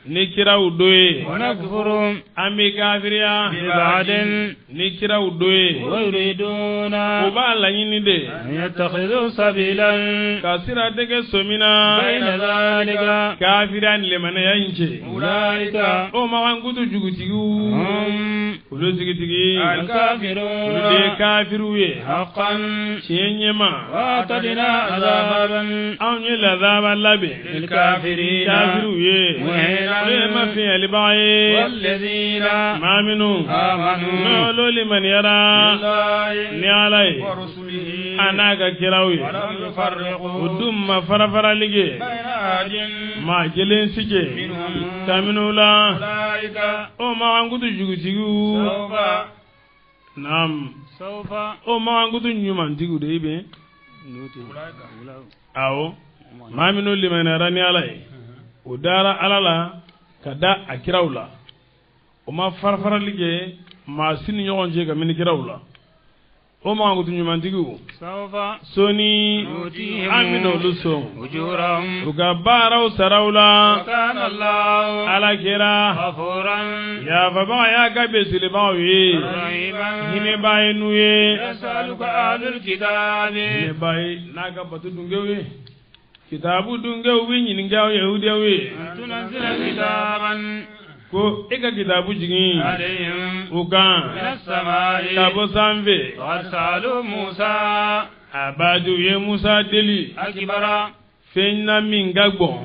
ni kiraw dɔ ye an bɛ kafiriya ni kiraw dɔ ye u b'a laɲini de ka sira dɛgɛ sɔmina kafiriya ni limaniya in cɛ o makankutu jugutigiw olu sigitigi olu de ye kafiriw ye tiɲɛ ɲɛma anw ye lazaba labɛn kafiriw ye olu ye mafiyɛlibaga ye maa minnu n'olu limaniyara ni Ala ye a n'a ka kiraw ye o dun ma farafarali kɛ maa kelen si kɛ kabini u la o makankutu jugutigiw naam o makankutu ɲumantigiw de ye bɛn awɔ maa minnu limaniyara ni Ala ye o dara Ala la ka da a kiraw la o ma farafarali kɛ maa si ni ɲɔgɔn cɛ ka mini kiraw la o makankutu ɲumantigiw sɔɔni an bɛna olu sɔn u ka baaraw saraw la Ala kɛra yafabaga y'a ka beselibagaw ye hinɛbaa ye n'u ye hinɛbaa ye n'a ka bato dunkew ye kitabu dunkew bɛ ɲininka yahudiyaw ye ko e ka kitabu jigin u kan ka bɔ sanfɛ a badu ye Musa deli fɛn na min ka gbɔn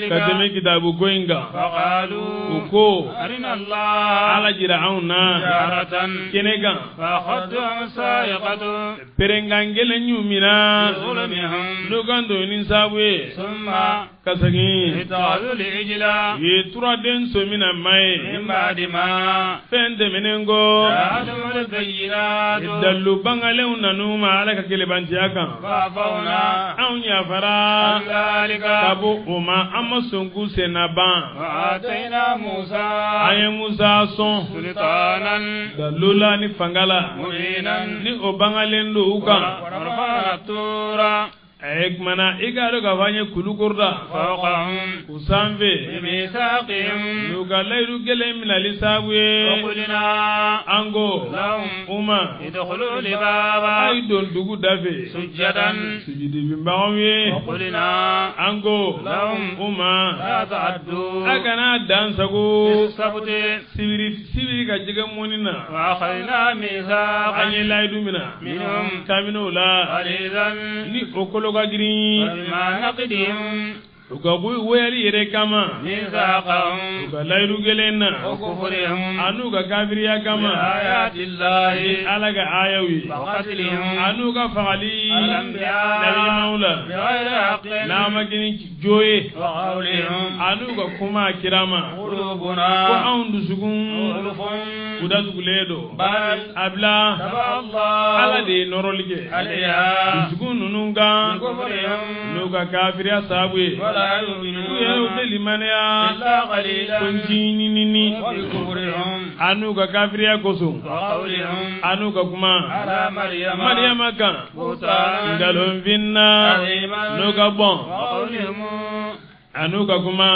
ka tɛmɛ kitabu ko in kan u ko Ala jira anw na kɛnɛ kan pɛrɛnkan kelen y'u minɛ n'u kan don ni sabu ye ka segin u ye turaden sɔmina maa ye fɛn tɛmɛnen kɔ dalilu bangalenw nan'u ma Ala ka kelebantiya kan anw yafara ka bɔ o ma an ma sɔn k'u senna ban an ye Musa sɔn dalilu la ni fanga la ni o bangalen don u kan a kumana i k'a dɔn k'a fɔ an ye kulukoro da u sanfɛ n'u ka layidu kelen minɛli sababu ye an ko u ma a ye don dugu dafɛ sujudibagaw ye an ko u ma a kana dan sago sibiri ka jɛgɛ mɔni na an ye layidu minɛ kabini o la ni o kolo ka girin u ka wɛli yɛrɛ kama u ka layidu kelen na an'u ka kafiriya kama ni Ala ka ayaw ye an'u ka fagali nabiɲumanw la n'a ma kɛ ni jo ye an'u ka kuma kira ma ko anw dusukun U datugulen don. A bila Ala de ye nɔrɔli kɛ dusukun ninnu kan n'u ka kafiriya sababu ye. U yɛrɛw tɛ limaniya ko ncininini a n'u ka kafiriya kosɔn a n'u ka kuma Mariyama kan nkalonfinna n'u ka bɔn a n'u ka kuma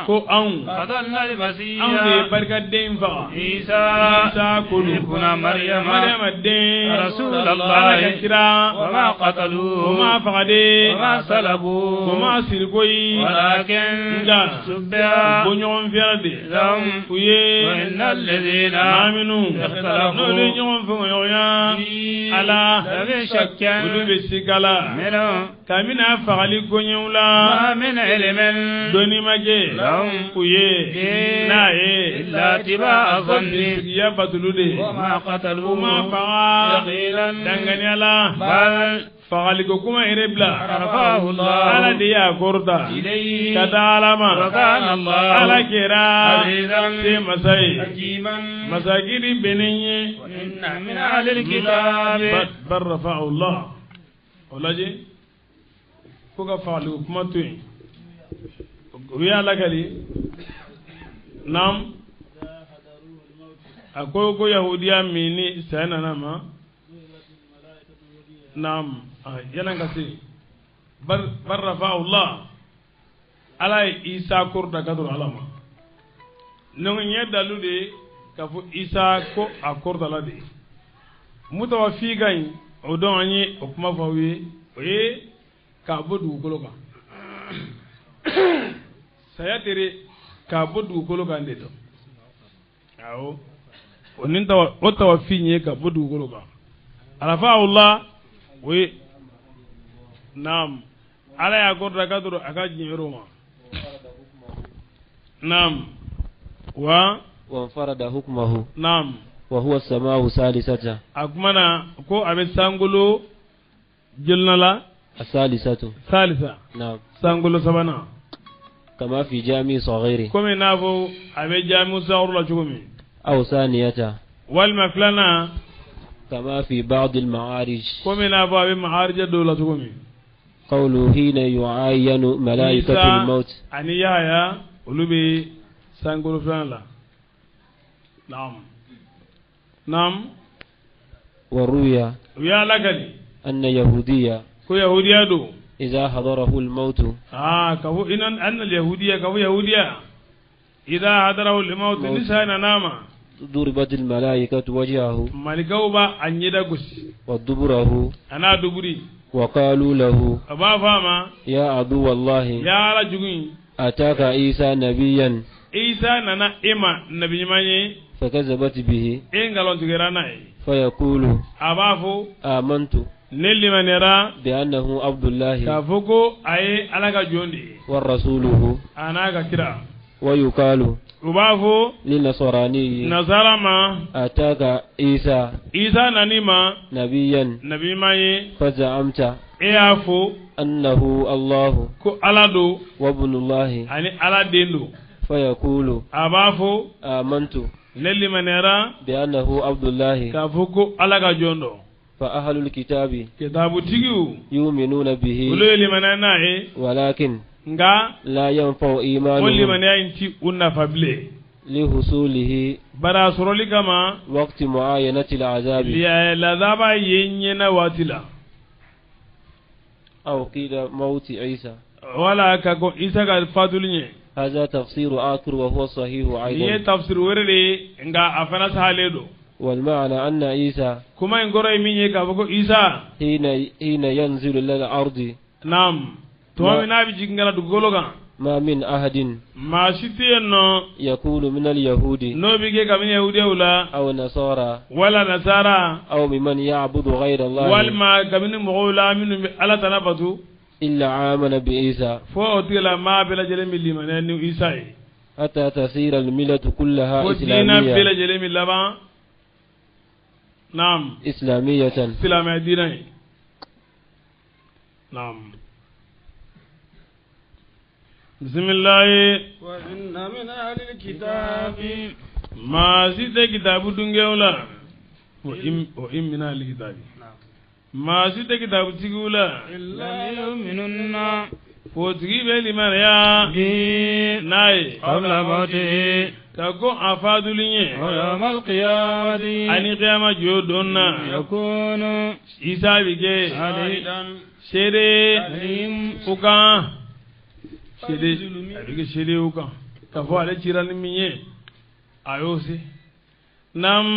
ko anw anw de ye barikaden faga Isa ko don Mariyama den Ala ka kira o ma faga de o ma siri koyi nka ko ɲɔgɔn fiyara de u ye maa minnu n'olu ye ɲɔgɔn fɔɲɔgɔnya Ala olu bɛ siga la kabini a fagali koɲɛw la dɔnni ma kɛ u ye n'a ye sigiya batulu de u ma faga danganiya la fagaliko kuma yɛrɛ bila Ala de y'a kɔrɔta ka taa Ala ma Ala kɛra se masa ye masakiri bɛnnen ye bal rafa'ahu Allah. O lajɛ ko ka fagaliko kuma to yen u y'a lakali. Naam, a ko ko yahudiya min ni saya nana ma. Naam, yana ka se bar rafa'ahu Allah, Ala ye Isa kɔrɔta ka sɔrɔ Ala ma. Donc n ye dalu de ye k'a fɔ Isa ko a kɔrɔtala de ye. Mutawafi ka ɲi o dɔn an ye o kuma fɔ aw ye, o ye k'a bɔ dugukolo kan. Saya tere k'a bɔ dugukolo kan de dɔn. Awɔ, o ni tawa o tawafi ye ka bɔ dugukolo kan. Rafa'ahu Allah o ye. Naam, Ala y'a kɔrɔta ka sɔrɔ a ka diɲɛ yɔrɔ ma. Naam, wa وانفرد حكمه. Naam, وهو السماء الثالثة. A kuma na ko a bɛ sankolo jolina la. الثالثة. Salisa. نعم. Sankolo sabanan. كما في جامع صغير. Komi n'a fɔ a bɛ jamiu sawuru la cogo min. أو ثانية. Walima filanan. كما في بعض المعارج. Komi n'a fɔ a bɛ maharija dɔw la cogo min. قوله حين يعاين ملائكة Isa الموت. ani Yahaya olu bɛ sankolo filanan la. Naam. Naam. وروي U y'a lakali. أن يهودية Ko yahudiya don. إذا حضره الموت. Aa, ka fɔ inan anna yahudiya ka fɔ yahudiya idha hadarahu al-maut ni saya nana ma. ضربت الملائكة وجهه. Malikaw b'a a ɲɛda gosi. ودبره. A n'a duburi. وقالوا له. A b'a fɔ a ma. يا عدو الله. Ya Ala jugu in. أتاك عيسى نبيا. Isa nana e ma nabi ɲuman ye. فكذبت به. E nkalon tigɛra n'a ye. فيقول. A b'a fɔ. آمنت. Ne limaniyara. بأنه عبد الله. K'a fɔ ko a ye Ala ka jɔn de ye. ورسوله. A n'a ka kira. ويقال. U b'a fɔ. للنصراني. Nasara ma. أتاك عيسى. Isa nan'i ma. نبيا. Nabi ɲuman ye. فزعمت. E y'a fɔ. أنه الله. Ko Ala don. وابن الله. Ani Ala den don. فيقول. A b'a fɔ. آمنت. Ne limaniyara. بأنه عبد الله. K'a fɔ ko Ala ka jɔn don. فأهل الكتاب. Kitabutigiw. يؤمنون به. Olu ye limaniya n'a ye. ولكن. Nka. لا ينفع O إيمانهم. limaniya in ti u nafa bilen. لحصوله. Bari a sɔrɔli kama. وقت معاينة العذاب. Lazaba ye ɲɛna waati la. أو قيل موت عيسى. Wala ka ko Isa ka fatuli ɲɛ. هذا تفسير آخر وهو صحيح Nin ye أيضا. tafsir wɛrɛ de ye nka a fana sahalen don. والمعنى أن عيسى. Kuma in kɔrɔ ye min ye k'a fɔ ko Isa. حين ينزل إلى الأرض. Naam. Tuma min n'a bɛ jigin ka na dugukolo kan. ما من أحد. Maa si tɛ yen nɔ. يكون من اليهود. N'o bɛ kɛ kabini yahudiyaw la. أو النصارى. Wala nasara. أو ممن يعبد غير الله. Walima kabini mɔgɔw la minnu bɛ Ala tana bato. إلا آمن بعيسى. Fo o tigila maa bɛɛ lajɛlen bɛ limaniya ni Isa ye. حتى تصير الملة كلها Ko diinɛ bɛɛ إسلامية. lajɛlen bɛ laban. Naam. إسلامية. Silamɛya diinɛ ye. Naam. Bisimilahi. وإن من أهل الكتاب. Maa si tɛ kitabu dungew la wa in min ahli kitabi maa si tɛ kitabutigiw la fo tigi bɛ limaniya n'a ye ka ko a faduli ye ani kiyama jɔ don na Isa bɛ kɛ seere u kan seere a bɛ kɛ seere u kan k'a fɔ ale cira ni min ye a y'o se. Naam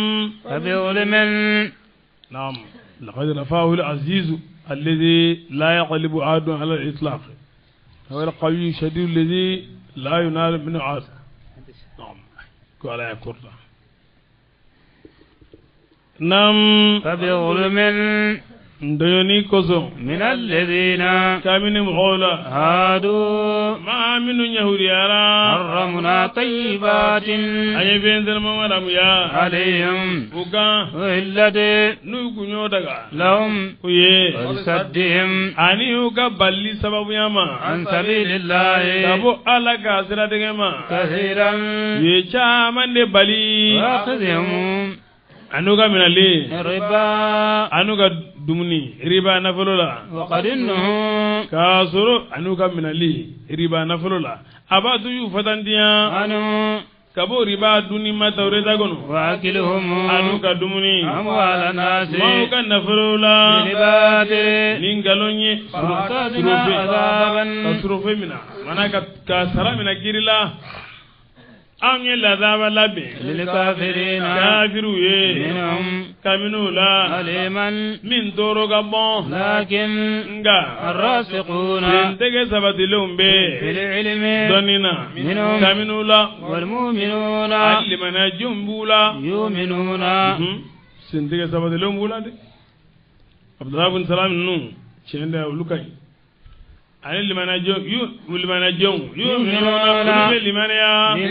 naam laqad rafa'ahu al-aziz alladhi la yaghlibu ahadun ala al-itlaq huwa al-qawiyyu shadid alladhi la yunalu minhu 'ad. Naam ko ala ya kurta. Naam dɔɲɔni kosɔn min alladhina kabini mɔgɔw la hadu maa minnu yahudiyara harramna tayyibatin an ye fɛn sɛnɛma haramuya alayhim u kan uhillat n'u kun y'o daga lahum u ye wa saddihim ani u ka balili sababuya ma an sabilillahi ka bɔ Ala ka siratigɛ ma kathiran u ye caman de bali wa akhadhihim an'u ka minɛli riba an'u ka dumuni riba nafolo la wa qad nuhu k'a sɔrɔ an'u ka minɛli riba nafolo la a b'a to y'u fatantiya anu ka bɔ riba dunni ma Tawureta kɔnɔ wa akluhum an'u ka dumuni amwala nasi maaw ka nafolo la bil ni nkalon ye fa'atadna azaban ka surofe minɛ mana ka sara minɛ kiri la anw ye lazaba labɛn lilkafirina kafiriw ye minhum kabini u la aliman min tɔɔrɔ ka bɔn lakin nka arrasikhuna sentɛgɛ sabatilenw bɛ fil ilmi dɔnni na minhum kabini u la walmu'minuna hali limaniyajɔnw b'u la yu'minuna sentɛgɛ sabatilenw b'u la dɛ Abudulayi bin Salam ninnu tiɲɛ tɛ olu ka ɲi ani limaniyajɔnw yu'minuna olu bɛ limaniya ni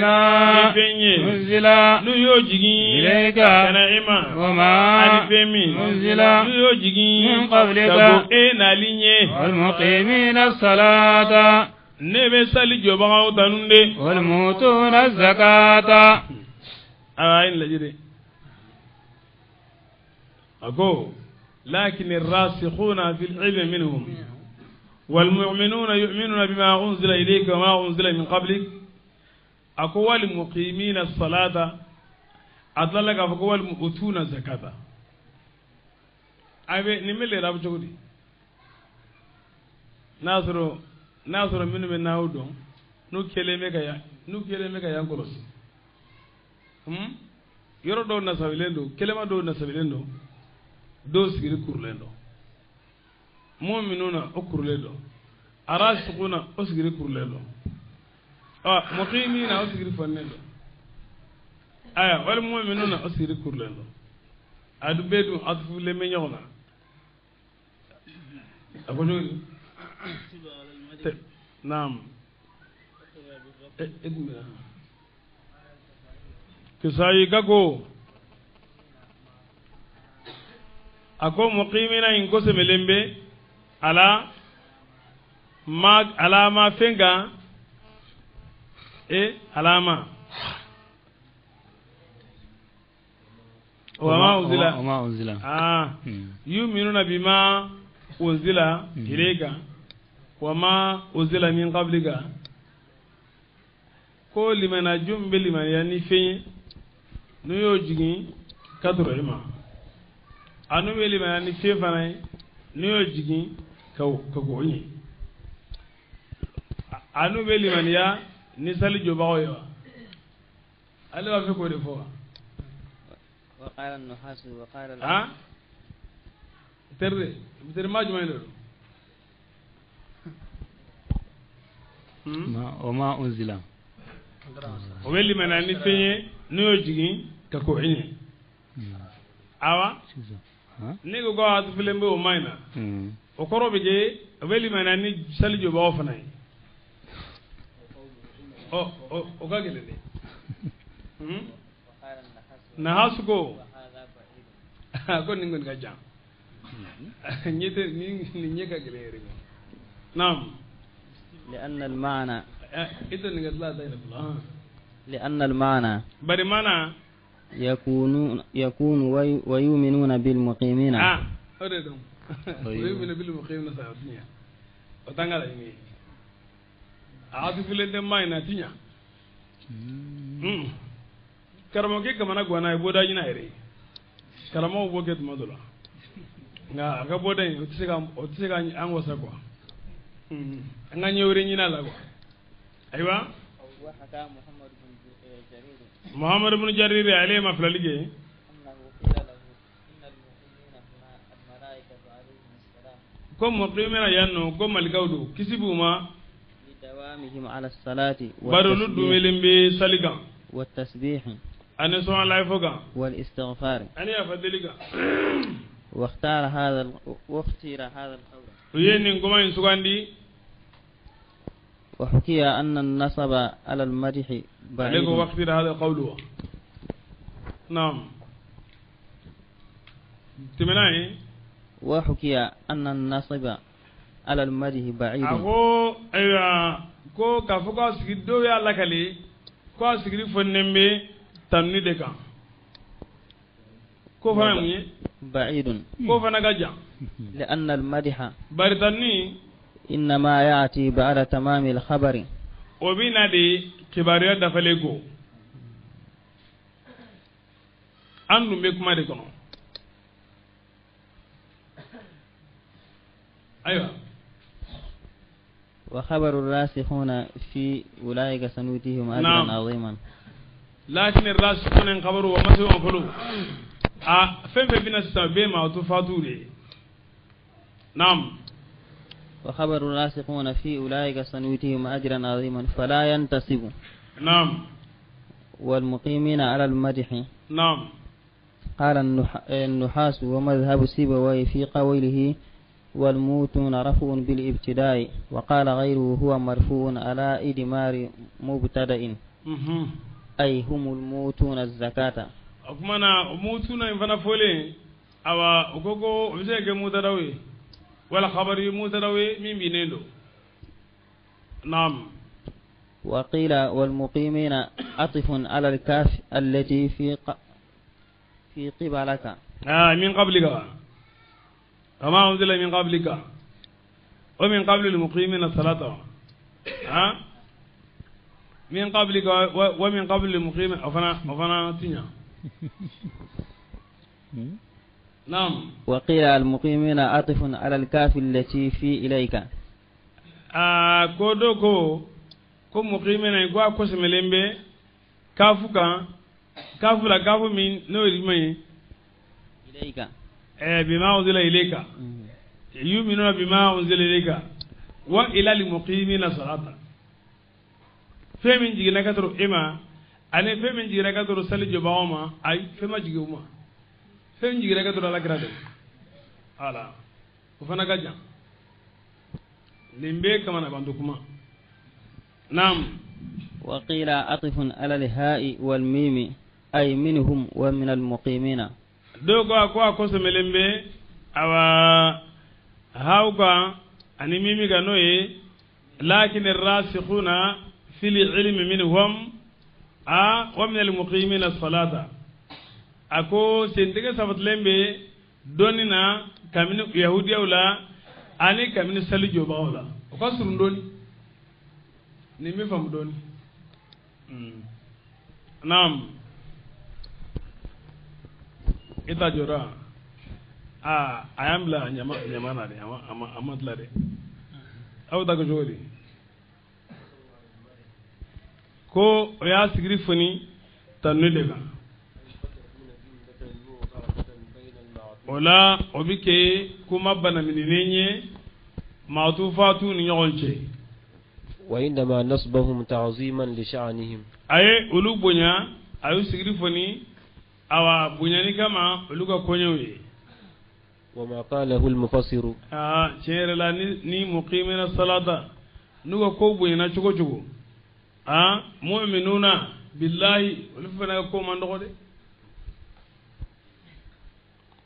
fɛn ye unzila n'u y'o jigin ilayka ka na e ma wa ma ani fɛn min unzila n'u y'o jigin min qablika ka bɔ e nali ɲɛ walmuqimina as-salata ne bɛ sali jɔbagaw tanu de walmutuna az-zakata awa a ye nin lajɛ dɛ a ko lakin ar-rasikhuna fil ilmi minhum والمؤمنون يؤمنون بما أنزل إليك وما أنزل من قبلك أكو والمقيمين الصلاة أطلق أكو والمؤتون الزكاة أبي نملي راب شغلي ناصر منو من ناودون نو كلمة كيا نو كلمة كيا كروس yɔrɔ dɔw nasabilen don kɛlɛma dɔw nasabilen don dɔw sigiri kurulen don mɔɔ na o kurulen don arasukuna o sigiri kurulen don ɔ muqimina o sigiri fannen don aya wal mu'minuna o sigiri kurulen don a du bɛɛ dun atufulen bɛ ɲɔgɔn na a ko cogo di naam kisayi ka ko a ko muqimina in ko sɛmɛlen bɛ ala ma alama fɛn kan e alama wa ma unzila yu'minuna bima unzila ilayka wa ma unzila min qablika ko limana jum bɛ limaniya ni fɛn ye n'u y'o jigin ka tɔrɔ i ma a n'u bɛ limaniya ni fɛn fana ye n'u y'o jigin ka k'o ɲɛ a n'u bɛ limaniya ni sali jɔbagaw ye wa ale b'a fɛ k'o de fɔ wa. Ah teri teri maa jumɛn de don. O ma unzila. O bɛ limaniya ni fɛn ye n'u y'o jigin ka k'o ɲɛ awa ne ko a tufilen bɛ o ma in na o kɔrɔ bɛ kɛ o bɛ limaniya ni sali jɔbagaw fana ye ɔ o ka gɛlɛn dɛ nahasu ko ko nin kɔni ka jan ɲɛ tɛ nin ɲɛ ka gɛlɛn yɛrɛ naam. لأن المعنى إذا نقدر لا دين الله. لأن المعنى Bari mana يكون ويؤمنون بالمقيمين. Ah, o de don ويؤمن بالمقيمين sa tiɲɛ o t'an ka laɲini ye a atifilen tɛ maa in na tiɲɛ. Karamɔgɔkɛ kamana ganna ye bɔda ɲini a yɛrɛ ye, karamɔgɔw b'o kɛ tuma dɔ la, nka a ka bɔda in o tɛ se ka an wasa quoi, an ka ɲɛ wɛrɛ ɲini a la quoi. Ayiwa. وحكى محمد بن جرير Muhammad ibn Jarir ale ma filali kɛ أنه قيل له إن المقيمين هنا الملائكة عليهم السلام ko muqimina yan nɔ ko malikaw don, kisi b'u ma لدوامهم على الصلاة bari olu والتسبيح, dumelen bɛ sali kan والتسبيح ani sɔn ala fo kan والاستغفار. Ani yafa deli kan. واختير هذا القول. U ye nin kuma in sugandi. وحكي أن النصب على المدح Ale بعيد. Ko واختير هذا القول wa naam tɛmɛna ye. وحكي أن النصب على المدح بعيد. A ko ayiwa ko k'a fɔ k'a sigi dɔw y'a lakale ko a sigili fɔnnen bɛ tanuni de kan, ko fana ye mun ye? بعيد. Ko fana ka jan. لأن المدح Bari tanuni إنما يأتي بعد تمام الخبر. O bɛ na de kibaruya dafalen ko an dun bɛ kuma de kɔnɔ. Ayiwa. وخبر الراسخون في أولئك سنؤتيهم أجرا نعم. عظيما. لكن الراسخون in خبروا wa ma se o fɔlɔ a fɛn fɛn bɛna sisan bɛɛ ma o to fatu de ye. Naam. وخبر الراسخون في أولئك سنؤتيهم أجرا عظيما فلا ينتصب والمقيمين على المدح. قال النحاس ومذهب سيبويه في قوله والموتون رفع بالابتداء، وقال غيره هو مرفوع على إدمار مبتدأ أي هم الموتون الزكاة. O kuma na mutuna in fana fɔlen awa o ko ko o bɛ se ka kɛ mutadaw ye wala khabari mutadaw ye min binnen don. Naam. وقيل والمقيمين عطف على الكاف التي في قبلك. آه من قبلك وما أنزل من قبلك ومن قبل المقيمين الصلاة ها من قبلك ومن قبل المقيم أفنا تنيا. نعم. وقيل المقيمين عطف على الكاف التي في إليك. آه ko dɔ ko ko muqimina ko a kɔsɛmɛlen bɛ kafu kan, kafu la, kafu min n'o ye jumɛn ye? إليك. بما أنزل إليك يؤمنون بما أنزل إليك وإلى المقيمين الصلاة fɛn min jiginna ka sɔrɔ e ma ani fɛn min jiginna ka sɔrɔ sali jɔbagaw ma, ayi, fɛn ma jigin o ma, fɛn min jiginna ka sɔrɔ ala kira de ala o fana ka jan nin bɛɛ kamana banto kuma. Naam. وقيل عطف على الهاء والميم أي منهم ومن المقيمين. Dɔw ko a ko a kɔsɛmɛlen bɛ awa haw kan ani mimi kan, n'o ye لكن الراسخون في العلم منهم a ومن المقيمين الصلاة a ko sentigɛ sabatilen bɛ dɔnni na kabini yahudiyaw la ani kabini sali jɔbagaw la, o ka surun dɔɔni nin bɛ faamu dɔɔni. Naam, i ta jɔra aa a y'an bila ɲama ɲama na dɛ, a ma tila dɛ. Aw ta ko cogo di? Ko o y'a sigiri foni tanuni de kan, o la o bɛ kɛ kuma banamininen ye maatu faatu ni ɲɔgɔn cɛ. وإنما نصبهم تعظيما لشأنهم. A ye olu bonya, a y'u sigiri foni awa bonyani kama olu ka koɲɛw ye. وما قاله المفسر Aa tiɲɛ yɛrɛ la ni muqimina salata n'u ka ko bonyana cogo cogo aa mu'minuna billahi olu fana ka ko man dɔgɔ dɛ.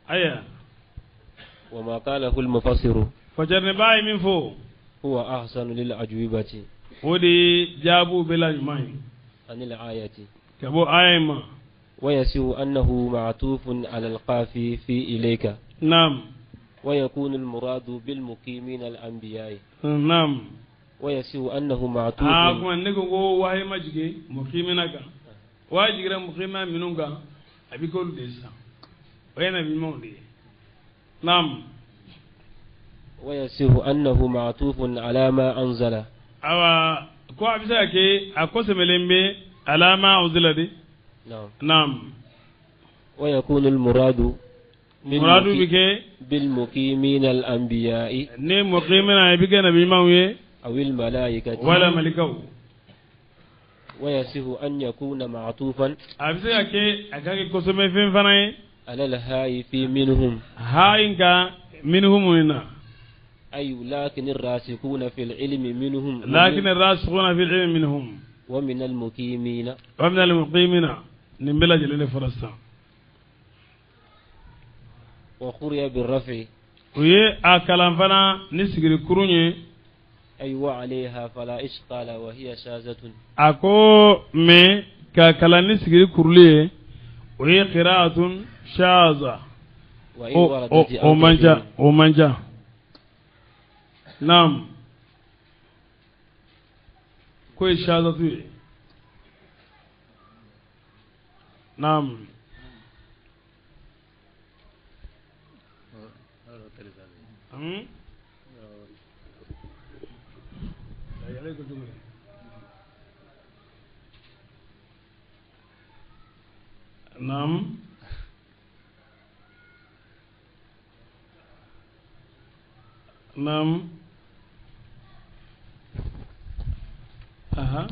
Aya. وما قاله المفسر Fajarneba ye min fɔ هو أحسن للأجوبة. O de ye jaabiw bɛɛ la ɲuman ye. عن الآية كبو آية ما ويسوء أنه معطوف على القاف في إليك نعم ويكون المراد بالمقيمين الأنبياء نعم ويسوء أنه معطوف كما نكو وهي مجي مقيمين كا واجي مقيمة منونغا أبي كل ديسا وين أبي مولي نعم ويسوء أنه معطوف على ما أنزل أو كو أبي كي أقسم لمبي على ما أنزل دي نعم نعم ويكون المراد مراد بك بالمقيمين الأنبياء ني مقيمين أبي نبي ماوي أو الملائكة ولا ملكه ويسه أن يكون معطوفا أبي كي أكاكي قسم فين فناي على الهاء في منهم هاي منهم هنا أي لكن الراسخون في العلم منهم لكن الراسخون في العلم منهم ومن المقيمين ومن المقيمين نبلا جلال فرسا وقرئ بالرفع وي أكلام فنا نسجل كروني أي وعليها فلا إشكال وهي شاذة أكو مي ككلام نسجل كرلي وهي قراءة شاذة وإن وردت أو ومنجا نعم كوي شاذة نعم نعم نعم أها.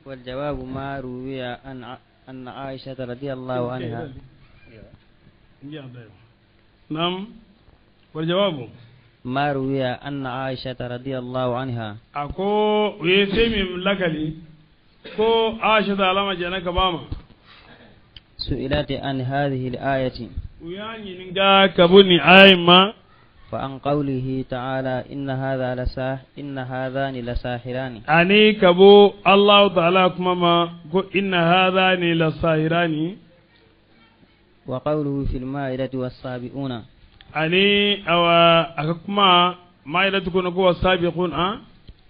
والجواب ما روي أن عائشة رضي الله عنها. نعم والجواب ما روي أن عائشة رضي الله عنها أكو ويسمي لكلي كو عائشة على جنك باما سئلت عن هذه الآية ويعني نغا كبني آيما فعن قوله تعالى إن هذان لساحران أني كبو الله تعالى كما إن هذان لساحران وقوله في المائدة والسابقون أني أو أكما مائدة تكون والسابقون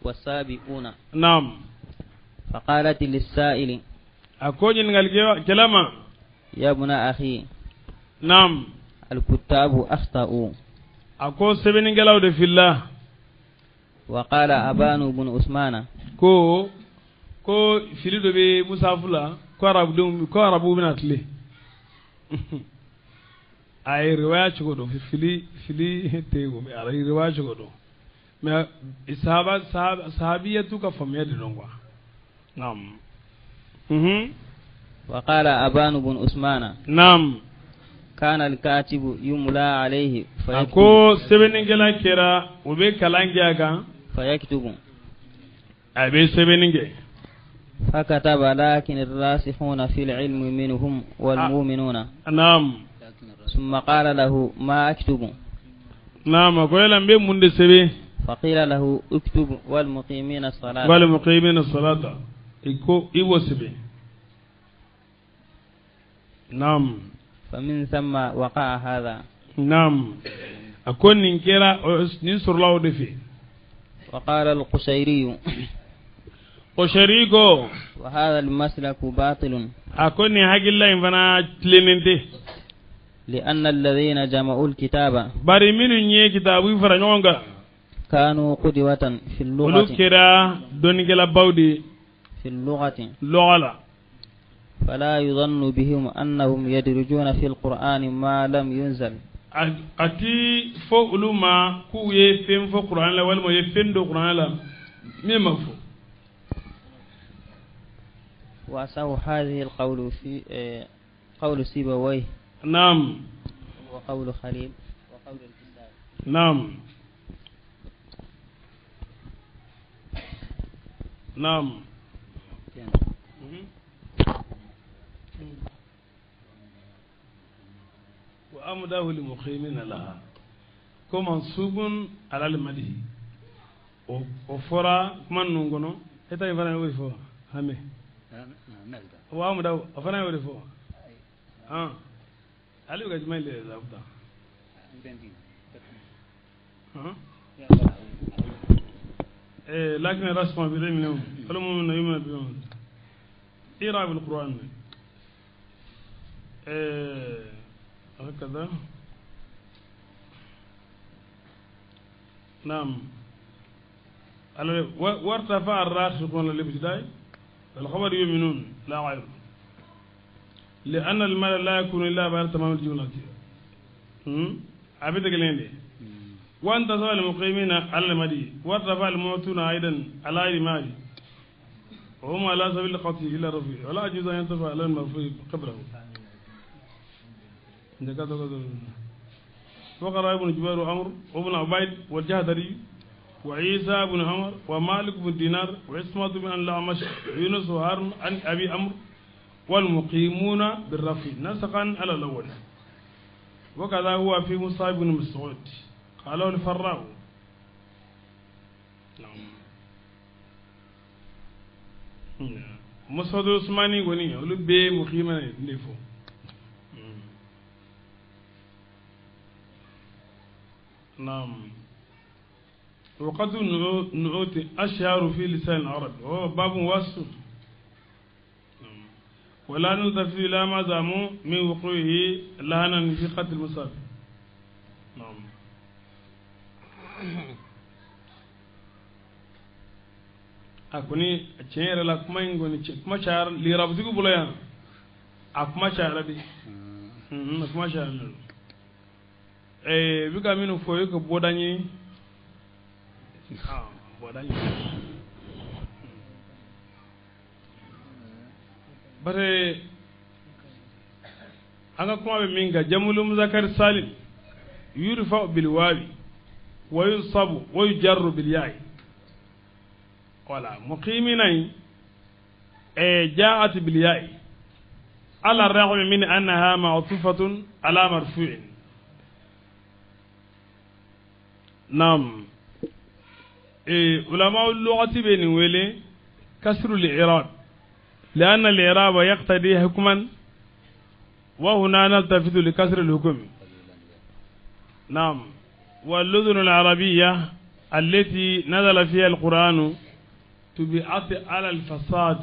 والسابقون نعم. فقالت للسائل أكون كلمة يا ابن أخي نعم الكتاب أخطأوا أكو سبنين قالوا في الله. وقال أبان بن عثمان كو كو فيلدو بي مسافلا كو عربو كو عربو بناتلي أي رواية شغلو في فيلي فيلي تيجو أي رواية شغلو ما صحابة صحابية توكا فمية دلونغوا. نعم. وقال أبان بن عثمان نعم كان الكاتب يملى عليه فيكتب أكو سبنينجلا كيرا وبي كلانجا فيكتب أبي سبنينجي فكتب لكن الراسخون في العلم منهم والمؤمنون. نعم. ثم قال له ما أكتب؟ نعم أقول لهم بمند سبي. فقيل له اكتب والمقيمين الصلاة والمقيمين الصلاة إيكو إيو سبي. نعم. فمن ثم وقع هذا. نعم. أكون نكرا ننصر الله دفي. وقال القشيري قشيريكو وهذا المسلك باطل. أكون حق الله فنا تلينتي لأن الذين جمعوا الكتاب باري من ني كتاب فرنونغا كانوا قدوة في اللغة كرا دونيكلا باودي في اللغة لغة فلا يظن بهم أنهم يدرجون في القرآن ما لم ينزل. أتي فوق ما كو يفهم فوق القرآن لا ولا ما يفهم دو القرآن لا مما فوق. وأساو هذه القول في قول سيبويه. نعم. وقول خليل وقول الكسائي. نعم. نعم. وأمده لمقيمين لها كمنصوب على المدي وفرا كمان نونغونو هتا يفرا يفرا Hame wa mu daw a fana y'o de fɔ han ale bɛ ka jumɛn de labuta han لكن رسمه في ذهنهم فالمؤمن يؤمن بهم إيراب القرآن هكذا نعم وارتفع الراسخون للابتداء الخبر يؤمنون لا غير لأن المال لا يكون إلا بعد تمام الجملة عبيدك لين وانتصب المقيمين على المدي وارتفع المعتون أيضا على المال وهم على سبيل القطع إلى الرفيع ولا يجوز أن ينتفع على المرفوع قبله. وقرأ ابن جبير وعمر وابن عبيد والجهدري وعيسى بن عمر ومالك بن دينار وعصمة بن الأعمش ويونس وهارون عن أبي عمرو والمقيمون بالرفع نسقا على الأول. وكذا هو في مصعب بن مسعود قالوا الفراء. نعم مسعود عثماني غني ولو مقيما نفو. نعم وقد نعوت أشهر في لسان العرب وهو باب واسع ولا نلتفت إلى ما زعموا من وقوعه لهنا في قتل المسافر. نعم a kɔni tiɲɛ yɛrɛ la kuma in kɔni kuma cayara lirabutigiw bolo yan a kuma cayara de a kuma cayara de bi ka minnu fɔ i ka bɔda ɲini bɔda ɲini bari an ka kuma bɛ min kan jamulu muzakari salim yurfa bil wawi wa yunsabu wa yujarru bil ya'i wala muqimina ja'at bil ya'i ala ar-raghmi min annaha ma'tufatun ala marfu'in. Naam علماء اللغة بين ويلي كسر الإعراب لأن الإعراب يقتضي حكما وهنا نلتفت لكسر الحكم. نعم واللذن العربية التي نزل فيها القرآن تبعت على الفساد.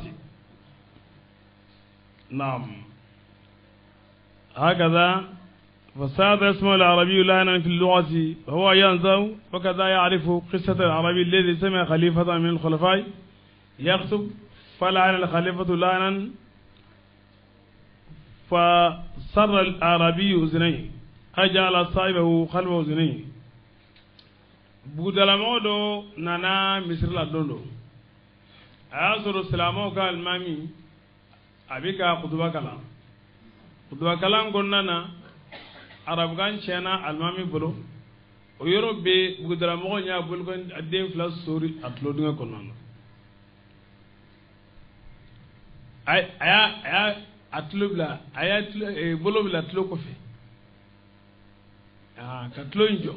نعم هكذا فساد اسمه العربي لهنا في اللغة وهو ينزو وكذا يعرف قصة العربي الذي سمع خليفة من الخلفاء يخطب فلعن الخليفة لعنا فصر العربي أذنيه أجعل صاحبه خلف أذنيه. Budalamɔgɔ dɔ nana misiri la don dɔ a y'a sɔrɔ silamɛw ka alimami a bɛ ka kutuba kalan kutuba kalan kɔnɔna na arabukan tiɲɛna alimami bolo o yɔrɔ bɛ bugudalamɔgɔ y'a bolo den fila sori a tulodingɛ kɔnɔna na a y'a a tulo bila a y'a bolo bila tulo kɔfɛ ka tulo in jɔ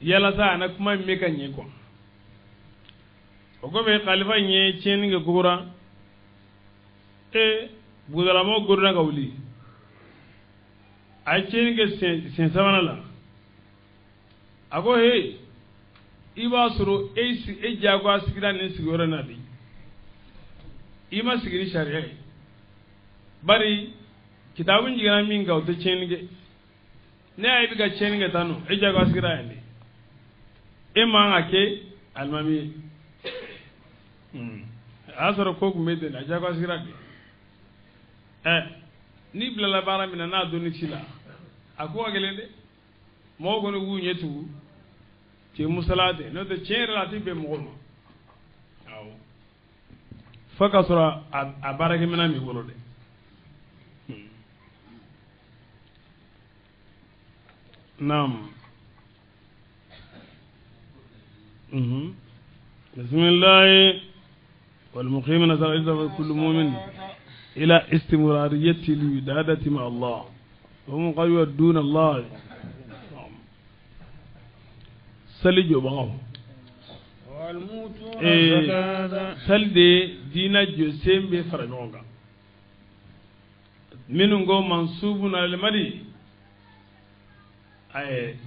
yalasa a na kuma in bɛ ka ɲɛ kuwa o kɔfɛ kalifa in ye tiɲɛni kɛ kogora bugudalamɔgɔ gorona ka wuli a ye tiɲɛni kɛ siɲɛ sabanan la a ko he i b'a sɔrɔ e diyagoya sigira nin sigiyɔrɔ in na de i ma sigi ni sariya ye bari kitabu jiginna min kan o tɛ tiɲɛni kɛ ne y'a ye i bɛ ka tiɲɛni kɛ tan nɔ e diyagoya sigira yan de e man ka kɛ alimami ye a y'a sɔrɔ ko tun bɛ ten a diyagoya sigira de n'i bilala baara min na n'a donni ci la a ko ka gɛlɛn dɛ mɔgɔw kɔni k'u ɲɛ tugu cɛ musala tɛ n'o tɛ tiɲɛ yɛrɛ la a tɛ bɛn mɔgɔ ma awɔ fo ka sɔrɔ a baarakɛminɛn b'i bolo dɛ. Naam. Bisimilahi والمقيم نزل كل مؤمن إلى استمرارية الودادة مع الله وهم قالوا يدون الله سلجوا بغوا والموتون Sali de diina jɔsen bɛ fara ɲɔgɔn kan minnu ko mansubun alimadi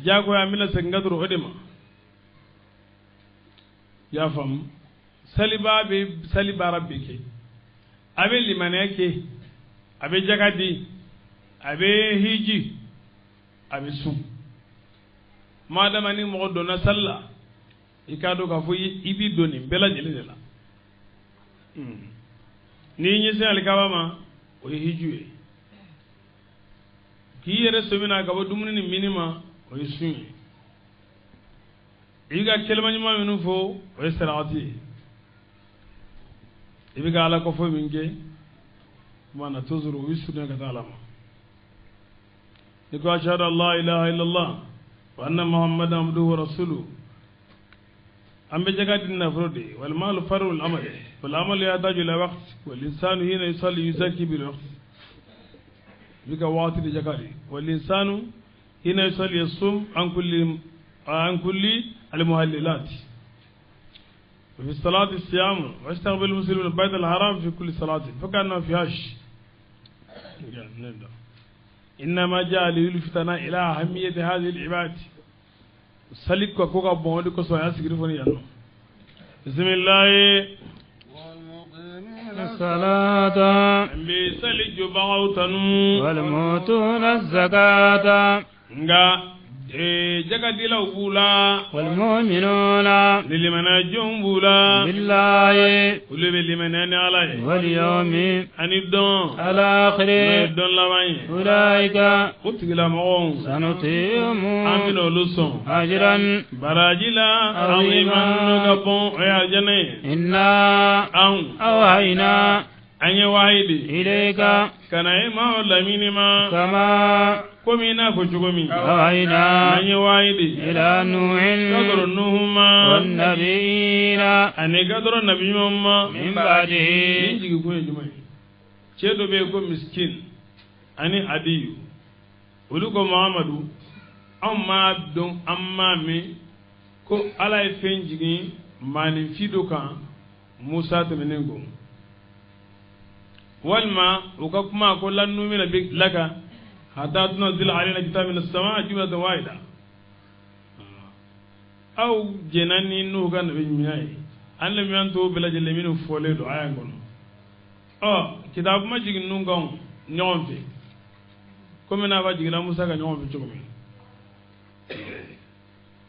jagoya n bɛna segin ka dɔrɔn o de ma i y'a faamu salibaa bɛ sali baara bɛɛ kɛ a bɛ limaniya kɛ a bɛ jaka di a bɛ hiji a bɛ sun maadama ni mɔgɔ donna sali la i k'a dɔn k'a fɔ i b'i don nin bɛɛ lajɛlen de la n'i ɲɛsin alikaba ma o ye hiju ye k'i yɛrɛ sɔmina ka bɔ dumuni ni mini ma o ye sun ye i ka kɛlɛma ɲuman minnu fɔ o ye sarakati ye i bɛ ka ala kɔfɔ min kɛ kuma na toujours o bɛ surunya ka taa ala ma ni ko ashhadu an la ilaha illallah wa anna muhammadan abduhu wa rasuluhu an bɛ jaka di nafolo de ye wal malu farul amal wal amalu yahtaju ila waqt wal insanu hina yusalli yuzakki bil waqt i bɛ ka waati de jaka di wal insanu hina yusalli yasum an kulli al muhallilat وفي الصلاة الصيام ويستقبل المسلمون البيت الحرام في كل صلاة فكأنه في هش إنما جاء ليلفتنا إلى أهمية هذه العبادة سلك وكوكا بوندي كسو ياسكرفوني يانو بسم الله الصلاة بسلك جباو تنو والموتون الزكاة nga jagadilaw b'u la walmu'minuna ni limanajɔnw b'u la billahi olu bɛ limaniya ni ala ye wal yawmi ani dɔn al-akhir n'o ye dɔn laban ye ulaika o tigilamɔgɔw sanutihim an bɛna olu sɔn ajran baraji la aziman n'o ka bon o ye alijana ye inna anw awhayna an ye wahayi de ilayka ka na e ma o lamini ma kama komi i n'a fɔ cogo min awhayna an ye wahayi de ila nuhin ka dɔrɔn Nuhu ma wannabiyina ani ka dɔrɔn nabi ɲuman ma min ba'dihi nin jigin kun ye jumɛn ye cɛ dɔ bɛ yen ko miskin ani adiyu olu ko Muhamadu anw m'a dɔn an m'a mɛn ko ala ye fɛn jigin maaninfin dɔ kan Musa tɛmɛnen kɔ walima u ka kuma ko lan numina laka hatta tunzila alayna kitaban min as-samaa jumlatan wahida aw jɛnna ni Nuhu ka nabi ɲuman ye an nabi t'o bɛɛ lajɛlen minnu fɔlen don aya in kɔnɔ ɔ kitabu ma jigin ninnu kan ɲɔgɔn fɛ komi n'a b'a jiginna Musa ka ɲɔgɔn fɛ cogo min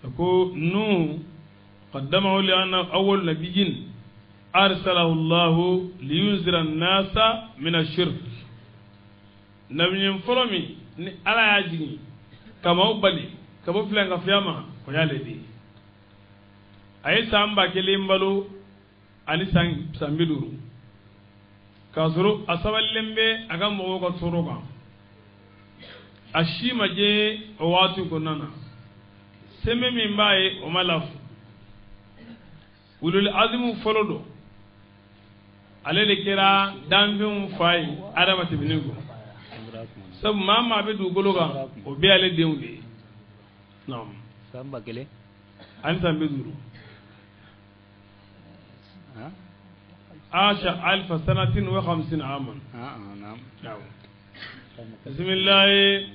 a ko Nuhu qaddamahu li anna awwal nabiyyin arsalahu Allahu liyunzira an-nasa min ash-shirk nabi fɔlɔ min ni ala y'a jigin ka maaw bali ka bɔ filankafoya ma o y'ale de ye a ye san 1000 balo ani san 50 k'a sɔrɔ a sabalilen bɛ a ka mɔgɔw ka tɔɔrɔ kan a si ma jɛ o waati kɔnɔna na sɛmɛ min b'a ye o ma lafu ulul azimu fɔlɔ don ale de kɛra danfɛnw fa ye adama tɛmɛnen kɔ sabu maa maa bɛ dugukolo kan o bɛɛ y'ale denw de ye naam san 1000 ani san 50 asha alfa sanatin wa khamsin aman naam bisimilahi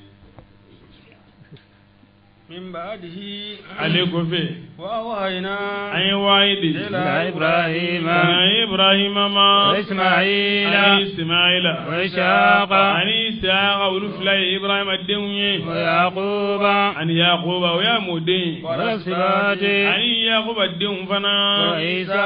min ba'dihi ale kɔfɛ wa awhayna an ye wahayi di ila Ibrahima ka Ibrahima ma wa Ismaila ani Ismaila wa Ishaqa ani Ishaqa olu fila ye Ibrahima denw ye wa Yaquba ani Yaquba o y'a mɔden ye wa Asbati ani Yaquba denw fana wa Isa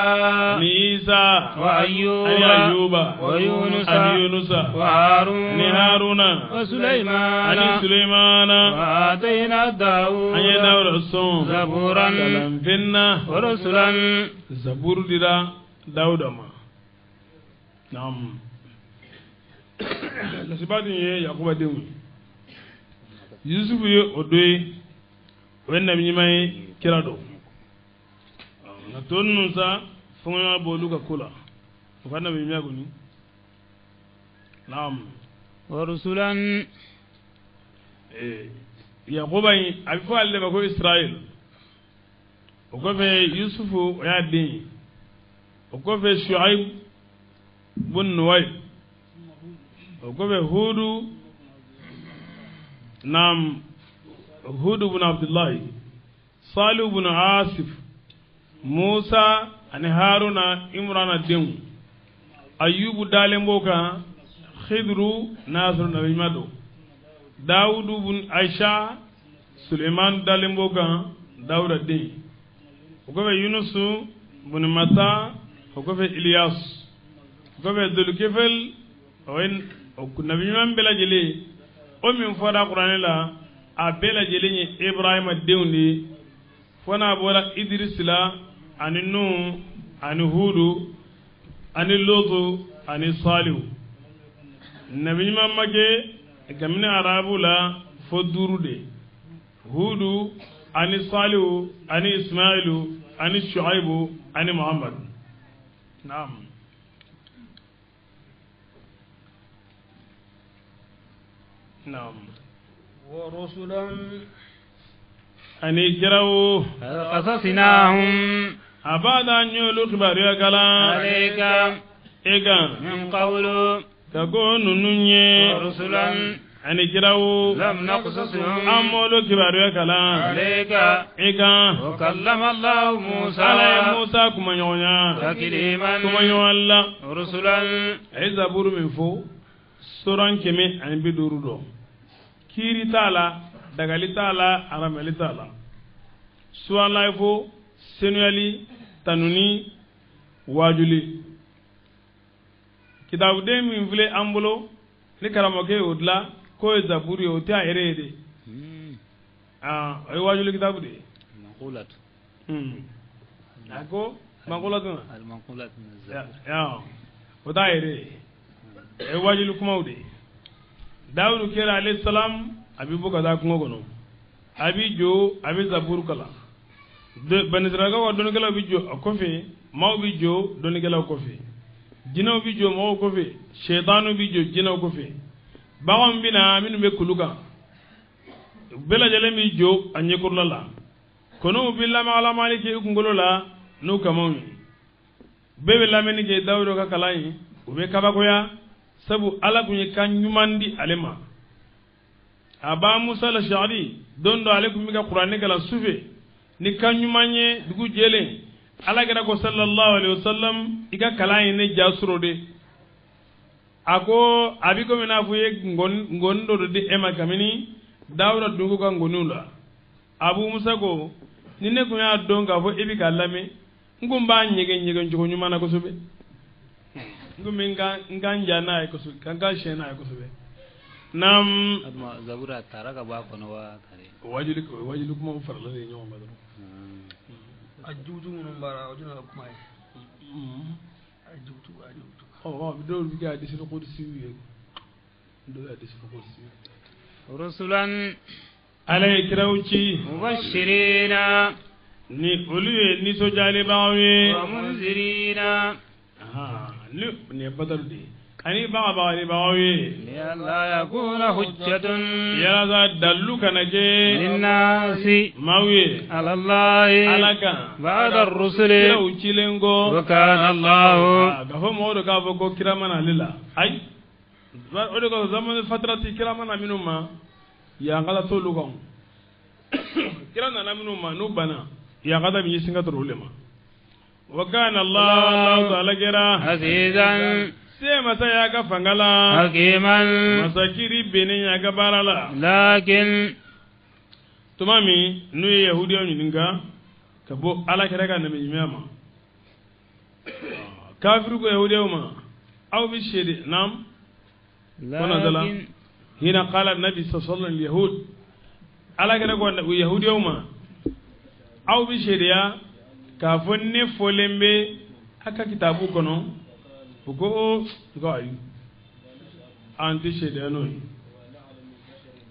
ani Isa wa Ayyuba ani Ayyuba wa Yunusa ani Yunusa wa Haruna ani Haruna wa Sulaimana ani Sulaimana wa atayna Dawuda an ye Dawuda sɔn zaburan kalanfɛn na wa rusulan zaburu dira Dawuda ma naam lasibadi ye Yakuba denw ye Yusufu ye o dɔ ye o ye nabi ɲuman ye kira dɔ nka tɔ ninnu sa fɔɲɔgɔnya b'olu ka ko la o ka nabi ɲuman kɔni naam wa rusulan Yakuba in a bɛ fɔ ale de ma ko Israël o kɔfɛ Yusufu o y'a den ye O kɔfɛ Shuaib bun Nuwayb, o kɔfɛ Hudu, naam, Hudu bun Abdullahi, Salihu bun Asif, Musa ani Haruna Imrana denw, Ayubu dalen b'o kan, Khidru n'a sɔrɔ nabiɲuman don, Dawudu bun Aisha, Suleiman dalen b'o kan, Dawuda den. O kɔfɛ Yunusu bun Mata, o kɔfɛ Iliyas, o kɔfɛ Zulkifil. O ye nabiɲuman bɛɛ lajɛlen o min fɔra kuranɛ la, a bɛɛ lajɛlen ye Ibrahima denw de ye, fo n'a bɔra Idirisi la ani Nuhu ani Hudu ani Lutu ani Salihu. Nabiɲuman ma kɛ kabini arabu la fo 5 de: Hudu ani Salihu ani Ismailu ani Shuaibu ani Muhammad. Naam. Naam. Wa rusulan ani kiraw qasasnahum a b'a da n y'olu kibaruya kalan alayka e kan min qablu ka ko ninnu ye rusulan ani kiraw lam naqsushum an m'olu kibaruya kalan alayka e kan. Wa kallama Allahu Musa Ala ye Musa kumaɲɔgɔnya takliman kumaɲɔgɔn la. Rusulan a ye zaburu min fɔ soran 150 dɔ, kiiri t'a la, dagali t'a la, aramali t'a la. Suwalayi fo senuyali, tanuni, waajuli. Kitabuden min filɛ an bolo ni karamɔgɔkɛ y'o dilan k'o ye zaburu ye, o tɛ a yɛrɛ ye de. O ye waajuli kitabu de ye. A ko manqulatu o t'a yɛrɛ ye, o ye waajuli kumaw de ye. Dawudu kɛra alayhi salam, a bɛ bɔ ka taa kungo kɔnɔ, a b'i jɔ, a bɛ zaburu kalan. Banisirakaw ka dɔnnikɛlaw bɛ jɔ a kɔfɛ, maaw bɛ jɔ dɔnnikɛlaw kɔfɛ, jinɛw bɛ jɔ mɔgɔw kɔfɛ, sɛtaniw bɛ jɔ jinɛw kɔfɛ, baganw bɛ na minnu bɛ kulu kan, bɛɛ lajɛlen bɛ jɔ a ɲɛkɔrɔla la, kɔnɔw bɛ lamaga-lamagali kɛ i kunkolo la n'u kamaw ye. Bɛɛ bɛ lamɛnni kɛ Dawuda ka kalan ye, u bɛ kabakoya, sabu Ala tun ye kan ɲuman di ale ma. A ba Musa la-Shari don dɔ ale tun bɛ ka kuranɛ kalan sufɛ ni kan ɲuman ye dugu jɛlen. Ala kɛra ko sallallahu alaihi wasallam, i ka kalan ye ne ja sɔrɔ de. A ko a bɛ komi n'a fɔ i ye ngɔni dɔ de di e ma kabini Dawuda dugu ka ngɔniw la. Abu Musa ko ni ne tun y'a dɔn k'a fɔ e bɛ k'a lamɛn, n kun b'a ɲɛgɛn ɲɛgɛn cogo ɲuman na kosɛbɛ, n kun bɛ n kan ja n'a ye kosɛbɛ, ka n kan siɲɛ n'a ye kosɛbɛ. Naam. Zabura taara ka bɔ a kɔnɔ wa kare. Wajuli kumaw farala de ɲɔgɔn kan dɔrɔn. A jugutu minnu b'a la, o jumɛn ka kuma ye? A jugutu, a jugutu. Ɔ dɔw bɛ kɛ hadisul qudsi ye, dɔw ye hadisul qudsi. Rusulan Ala ye kiraw ci mubashirina ni olu ye nisɔndiyalibagaw ye, wa munzirina ni nin ye badalu de ye, ani bagabagalibagaw ye, liyalla yakuna hujjatun yalasa dalilu kana kɛ linnasi maaw ye ala Allahi Ala kan ba'da rusuli kiraw cilen kɔ. Wa kana Allahu k'a fɔ mɔgɔw de k'a fɔ ko kira ma na ale la, ayi, o de kosɔn zamani fatarati kira ma na minnu ma, yankala t'olu kan. Kira nana minnu ma n'u banna, yankata bɛ ɲɛsin ka tɔrɔ olu de ma. Wa kana Allahu ta'ala kɛra azizan se masa y'a ka fanga la, hakiman masakiri bennen y'a ka baara la. Lakin tuma min n'u ye yahudiyaw ɲininka ka bɔ Ala kɛra ka nabiɲumanya ma, kafiru ko yahudiyaw ma, aw bɛ seede naam. Lakin hina qala nabi sallallahu alaihi wasallam yahud, Ala kɛra ko yahudiyaw ma, aw bɛ seedeya k'a fɔ ne fɔlen bɛ a ka kitabu kɔnɔ. U ko o ko ayi, an tɛ seedeya n'o ye,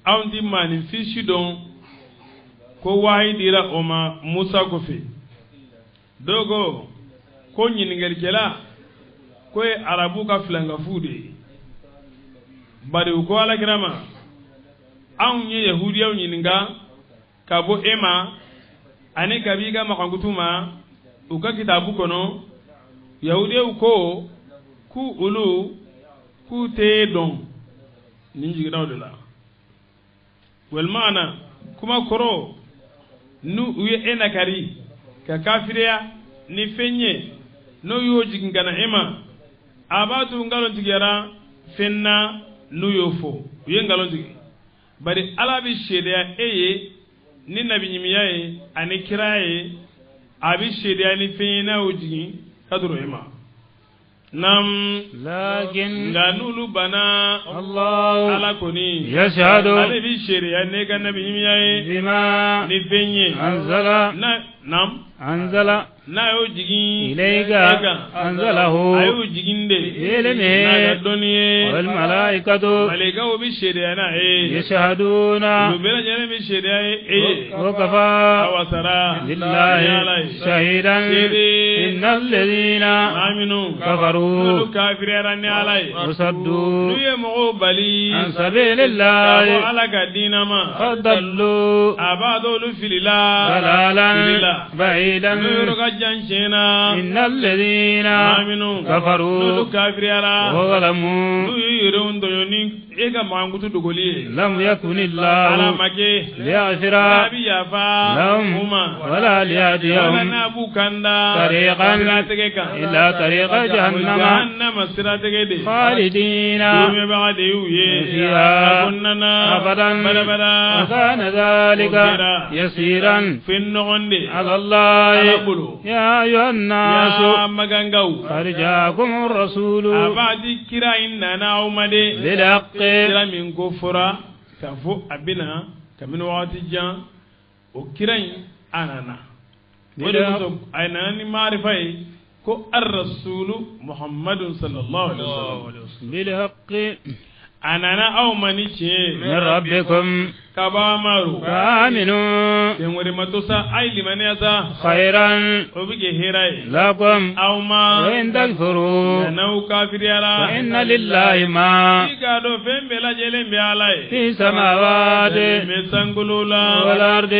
anw tɛ maaninfin si dɔn ko wahayi dira o ma Musa kɔfɛ. Dɔw ko ko ɲininkalikɛla ko ye arabu ka filankafu de ye, bari u ko Ala kira ma, anw ye yahudiyaw ɲininka ka bɔ e ma ani ka b'i ka makankutu ma u ka kitabu kɔnɔ, Yahudiyaw ko k'u olu k'u t'e dɔn nin jiginna o de la walmaana kuma kɔrɔ n'u u ye e nakari ka kafiriya ni fɛn ye n'o y'o jigin ka na e ma a b'a to nkalon tigɛra fɛn na n'u y'o fɔ u ye nkalon tigɛ bari Ala bɛ seereya e ye ni nabiɲuman ye ani kira ye a bɛ seereya ni fɛn ye n'a y'o jigin ka dɔrɔn e ma nam لكن nka n'olu banna الله Ala kɔni يشهد ale bɛ seereya n'e ka nabiɲuman ye بما ni fɛn ye أنزل na nam أنزل n'a y'o jigin إليك e kan أنزله a y'o jigin de بعلمه n'a ka dɔnni ye والملائكة malikaw bɛ seereya n'a ye يشهدون olu bɛɛ lajɛlen bɛ seereya ye e ye وكفى a wasara ni لله Ala ye شهيدا seere إن الذين maa minnu n'olu كفروا kafiriyara ni Ala ye n'u وصدوا ye mɔgɔw bali عن سبيل ka bɔ الله Ala ka diinɛ ma قد ضلوا a b'a dɔn olu filila ضلالا filila بعيدا n'u yɔrɔ ka jan tiɲɛ na إن الذين maa minnu n'olu كفروا kafiriyara n'u وظلموا y'u yɛrɛw tɔɲɔ ni e ka mankutu dogoli ye لم يكن Ala الله ma kɛ ليغفر n'a bi yafa u لهم ma ولا wala ليهديهم n'a b'u kanda طريقا siratigɛ kan إلا طريق جهنم jahannama siratigɛ de خالدين duumɛbaga de y'u ye فيها a ko nana أبدا badabada وكان ذلك وكرا. يسيرا fɛn nɔgɔn de على الله Ala bolo يا أيها الناس yaa magangaw قد جاءكم الرسول a b'a di kira in nana aw ma de بالحق kira min ko fɔra k'a fɔ a bɛna kabini wagati jan o kira in a nana o de kosɔn a nana ni maarifa ye ko arasulu muhammadu sallallahu alaihi wa sallam بالحق a nana aw ma ni tiɲɛ ye من ربكم ka bɔ amaro فآمنوا fɛn wɛrɛ ma to sa a ye limaniya sa خيرا o bɛ kɛ hɛrɛ ye لكم aw ma وإن تكفروا n'aw kafiriyara فإن لله ما i k'a dɔn fɛn bɛɛ lajɛlen bɛ Ala ye في السماوات fɛn min bɛ sankolo la والأرض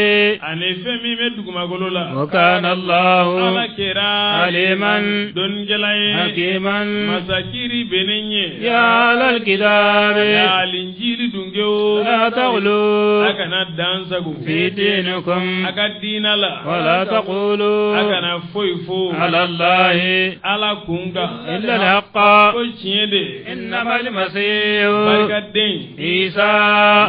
ani fɛn min bɛ dugumakolo la وكان Ala الله kɛra عليما dɔnnikɛla ye حكيما masakiri bɛnnen ye يا أهل الكتاب ya linjili dunkew لا تغلوا a kana dan sago في دينكم a ka diina la ولا a تقولوا kana foyi fo على الله Ala kun kan إلا الحق ko tiɲɛ de إنما المسيح barikaden عيسى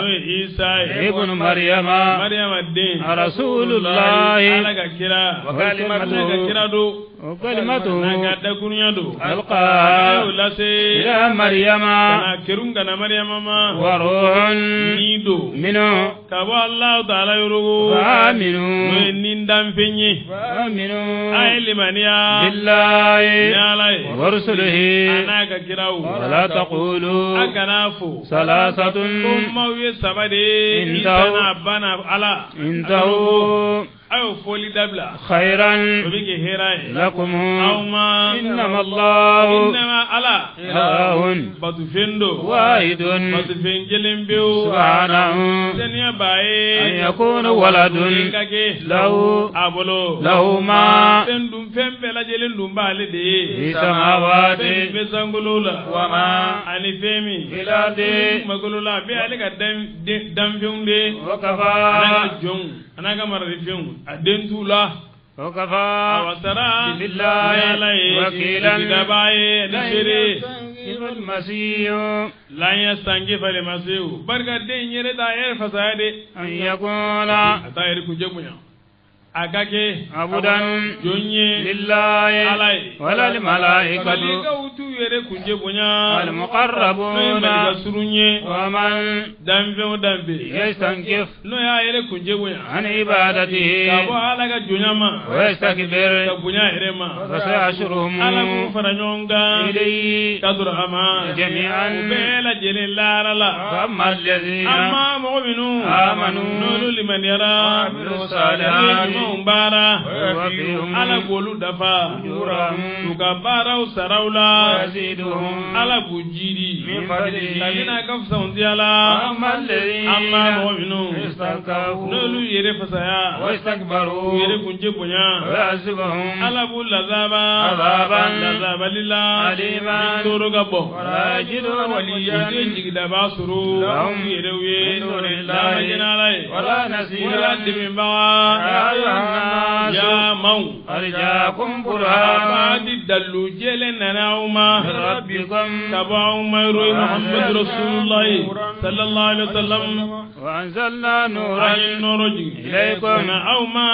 n'o ye Isa ye ابن مريم Mariyama den رسول الله Ala ka kira وكلمته Ala ka kira don وكلمته n'a ka dakurunya don a y'o ألقاها lase إلى مريم ka na kerun ka na Mariyama ma وروح ni don منه ka bɔ Alahu taala yɔrɔ n'o ye فآمنوا ni danfɛn ye فآمنوا a ye limaniya بالله ni Ala ye ورسله a n'a ka kiraw ولا a تقولوا kana fo ثلاثة ko maaw ye saba de ye Intahu. Isa n'a ba n'a Ala انتهوا a y'o fɔli dabila خيرا o bɛ kɛ hɛrɛ ye لكم aw ma إنما الله innama Ala إله batofɛn don واحد batofɛn kelen pewu سبحانه saniya b'a ye أن يكون ولد den ka kɛ له a bolo له ما fɛn dun fɛn bɛɛ lajɛlen dun b'ale de ye في السماوات fɛn min bɛ sankolo la وما ani fɛn min في الأرض dugumakolo la a bɛɛ ale ka danfɛnw de ye a n'a ka وكفى jɔnw a n'a ka maralifɛnw a den t'u la a وكفى wasara بالله ni Ala ye وكيلا jigidaba ye ani seere ye يستنكف المسيح lan yastankifa al-masihu barika den yɛrɛ t'a yɛrɛ fasaya de أن يكون a t'a yɛrɛ kunjɛ bonya a ka kɛ عبدا jɔn ye لله Ala ye ولا الملائكة malikaw t'u yɛrɛ kunjɛ bonya n'o ye المقربون malika surun ye ومن danfɛn o danfɛn يستنكف n'o y'a yɛrɛ kunjɛ bonya عن عبادته ka bɔ Ala ka jɔnya ma ka ويستكبر bonya a yɛrɛ ma فسيحشرهم Ala k'u fara ɲɔgɔn kan إليه ka sɔrɔ a ma جميعا u bɛɛ lajɛlen lahara la فأما الذين an ma mɔgɔ minnu آمنوا n'olu limaniyara وعملوا الصالحات n'u ye ɲumanw baara Ala b'olu dafa u ka baaraw saraw la Ala b'u jidi kabini a ka fisamantiya la an ma mɔgɔ minnu n'olu yɛrɛ fasaya u yɛrɛ kunje bonya Ala b'u lazaba lazabali la ni toro ka bɔ u tɛ jigidaba sɔrɔ u yɛrɛw ye n'an Ala ye wala dɛmɛbaga ya maaw di dalu jɛlen nana aw ma ka bɔ aw ma yɔrɔ ye Muhammadu Rasulullahi sallallahu alaihi wa sallam an ye nɔɔrɔ jigin ka na aw ma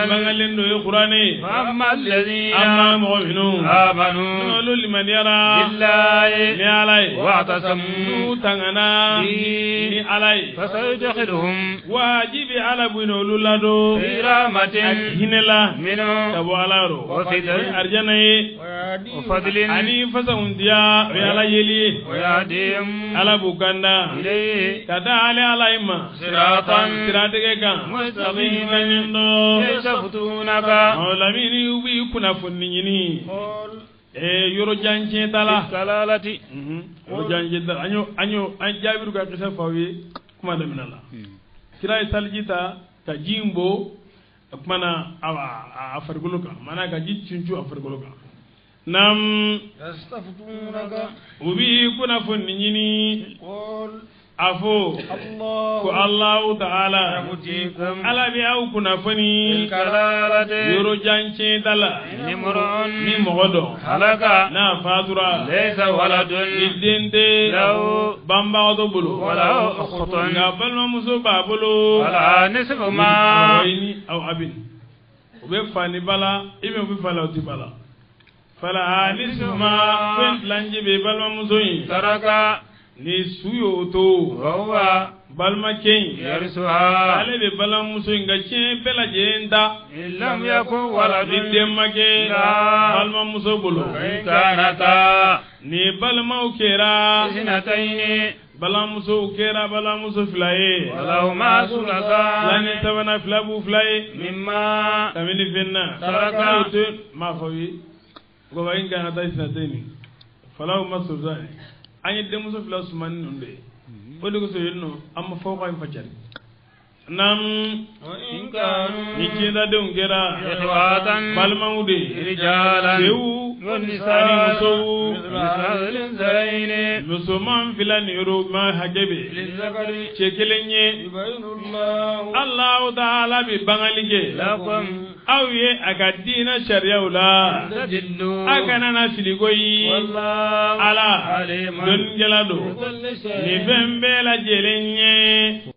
bangalen dɔ ye Kuranɛ ye an ma mɔgɔ minnu n'olu limaniyara ni Ala ye n'u tangana ni Ala ye wajibi Ala b'u n'olu ladon hinɛ la ka bɔ Ala yɔrɔ arijana ye ani fasakundiya o ye Ala yeli ye Ala b'u kanda ka da ale Ala ye ma siratigɛ kan min dɔn lamini u b'i kunnafoni ɲini yɔrɔ jan tiɲɛ t'a la yɔrɔ jan tiɲɛ t'a la an y'o an jaabiru ka kisɛ f'aw ye kuma daminɛ la kira ye saliji ta ka ji in bɔ o kuma na a farikolo kan maanaa ka ji cuncun a farikolo kan naam u b'i kunnafoni ɲini a fɔ ko Alahu taala Ala bɛ aw kunnafoni yɔrɔ jan tiɲɛ t'a la ni mɔgɔ dɔ n'a fatura ni den tɛ banbagatɔ bolo nka balimamuso b'a bolo aw abin u bɛ fa ni ba la i bɛ u bɛ fa la u tɛ ba la fala nisfu ma fɛn tilancɛ bɛ balimamuso in ni su y'o to balimakɛ in ale bɛ balimamuso in ka tiɲɛ bɛɛ lajɛlen ta ni den ma kɛ balimamuso bolo ni balimaw kɛra balimamusow kɛra balimamuso fila ye fila ni sabanan fila b'u fila ye kabini fɛn na n'o to m'a fɔ ye ko in kana taa sinatɛni falaw ma sɔrɔ an ye denmuso fila sumani ninnu de ye o de kosɔn yen nɔ an ma fɔ ka in fa cari naam ni tiɲɛdadenw kɛra balimaw de ye cɛw ani musow musoman fila ni yɔrɔ ma hakɛ bɛ cɛ kelen ye Alahu taala bɛ bangali kɛ aw ye a ka diinɛ sariyaw la a kana na fili koyi Ala dɔnnikɛla don nin fɛn bɛɛ lajɛlen ye.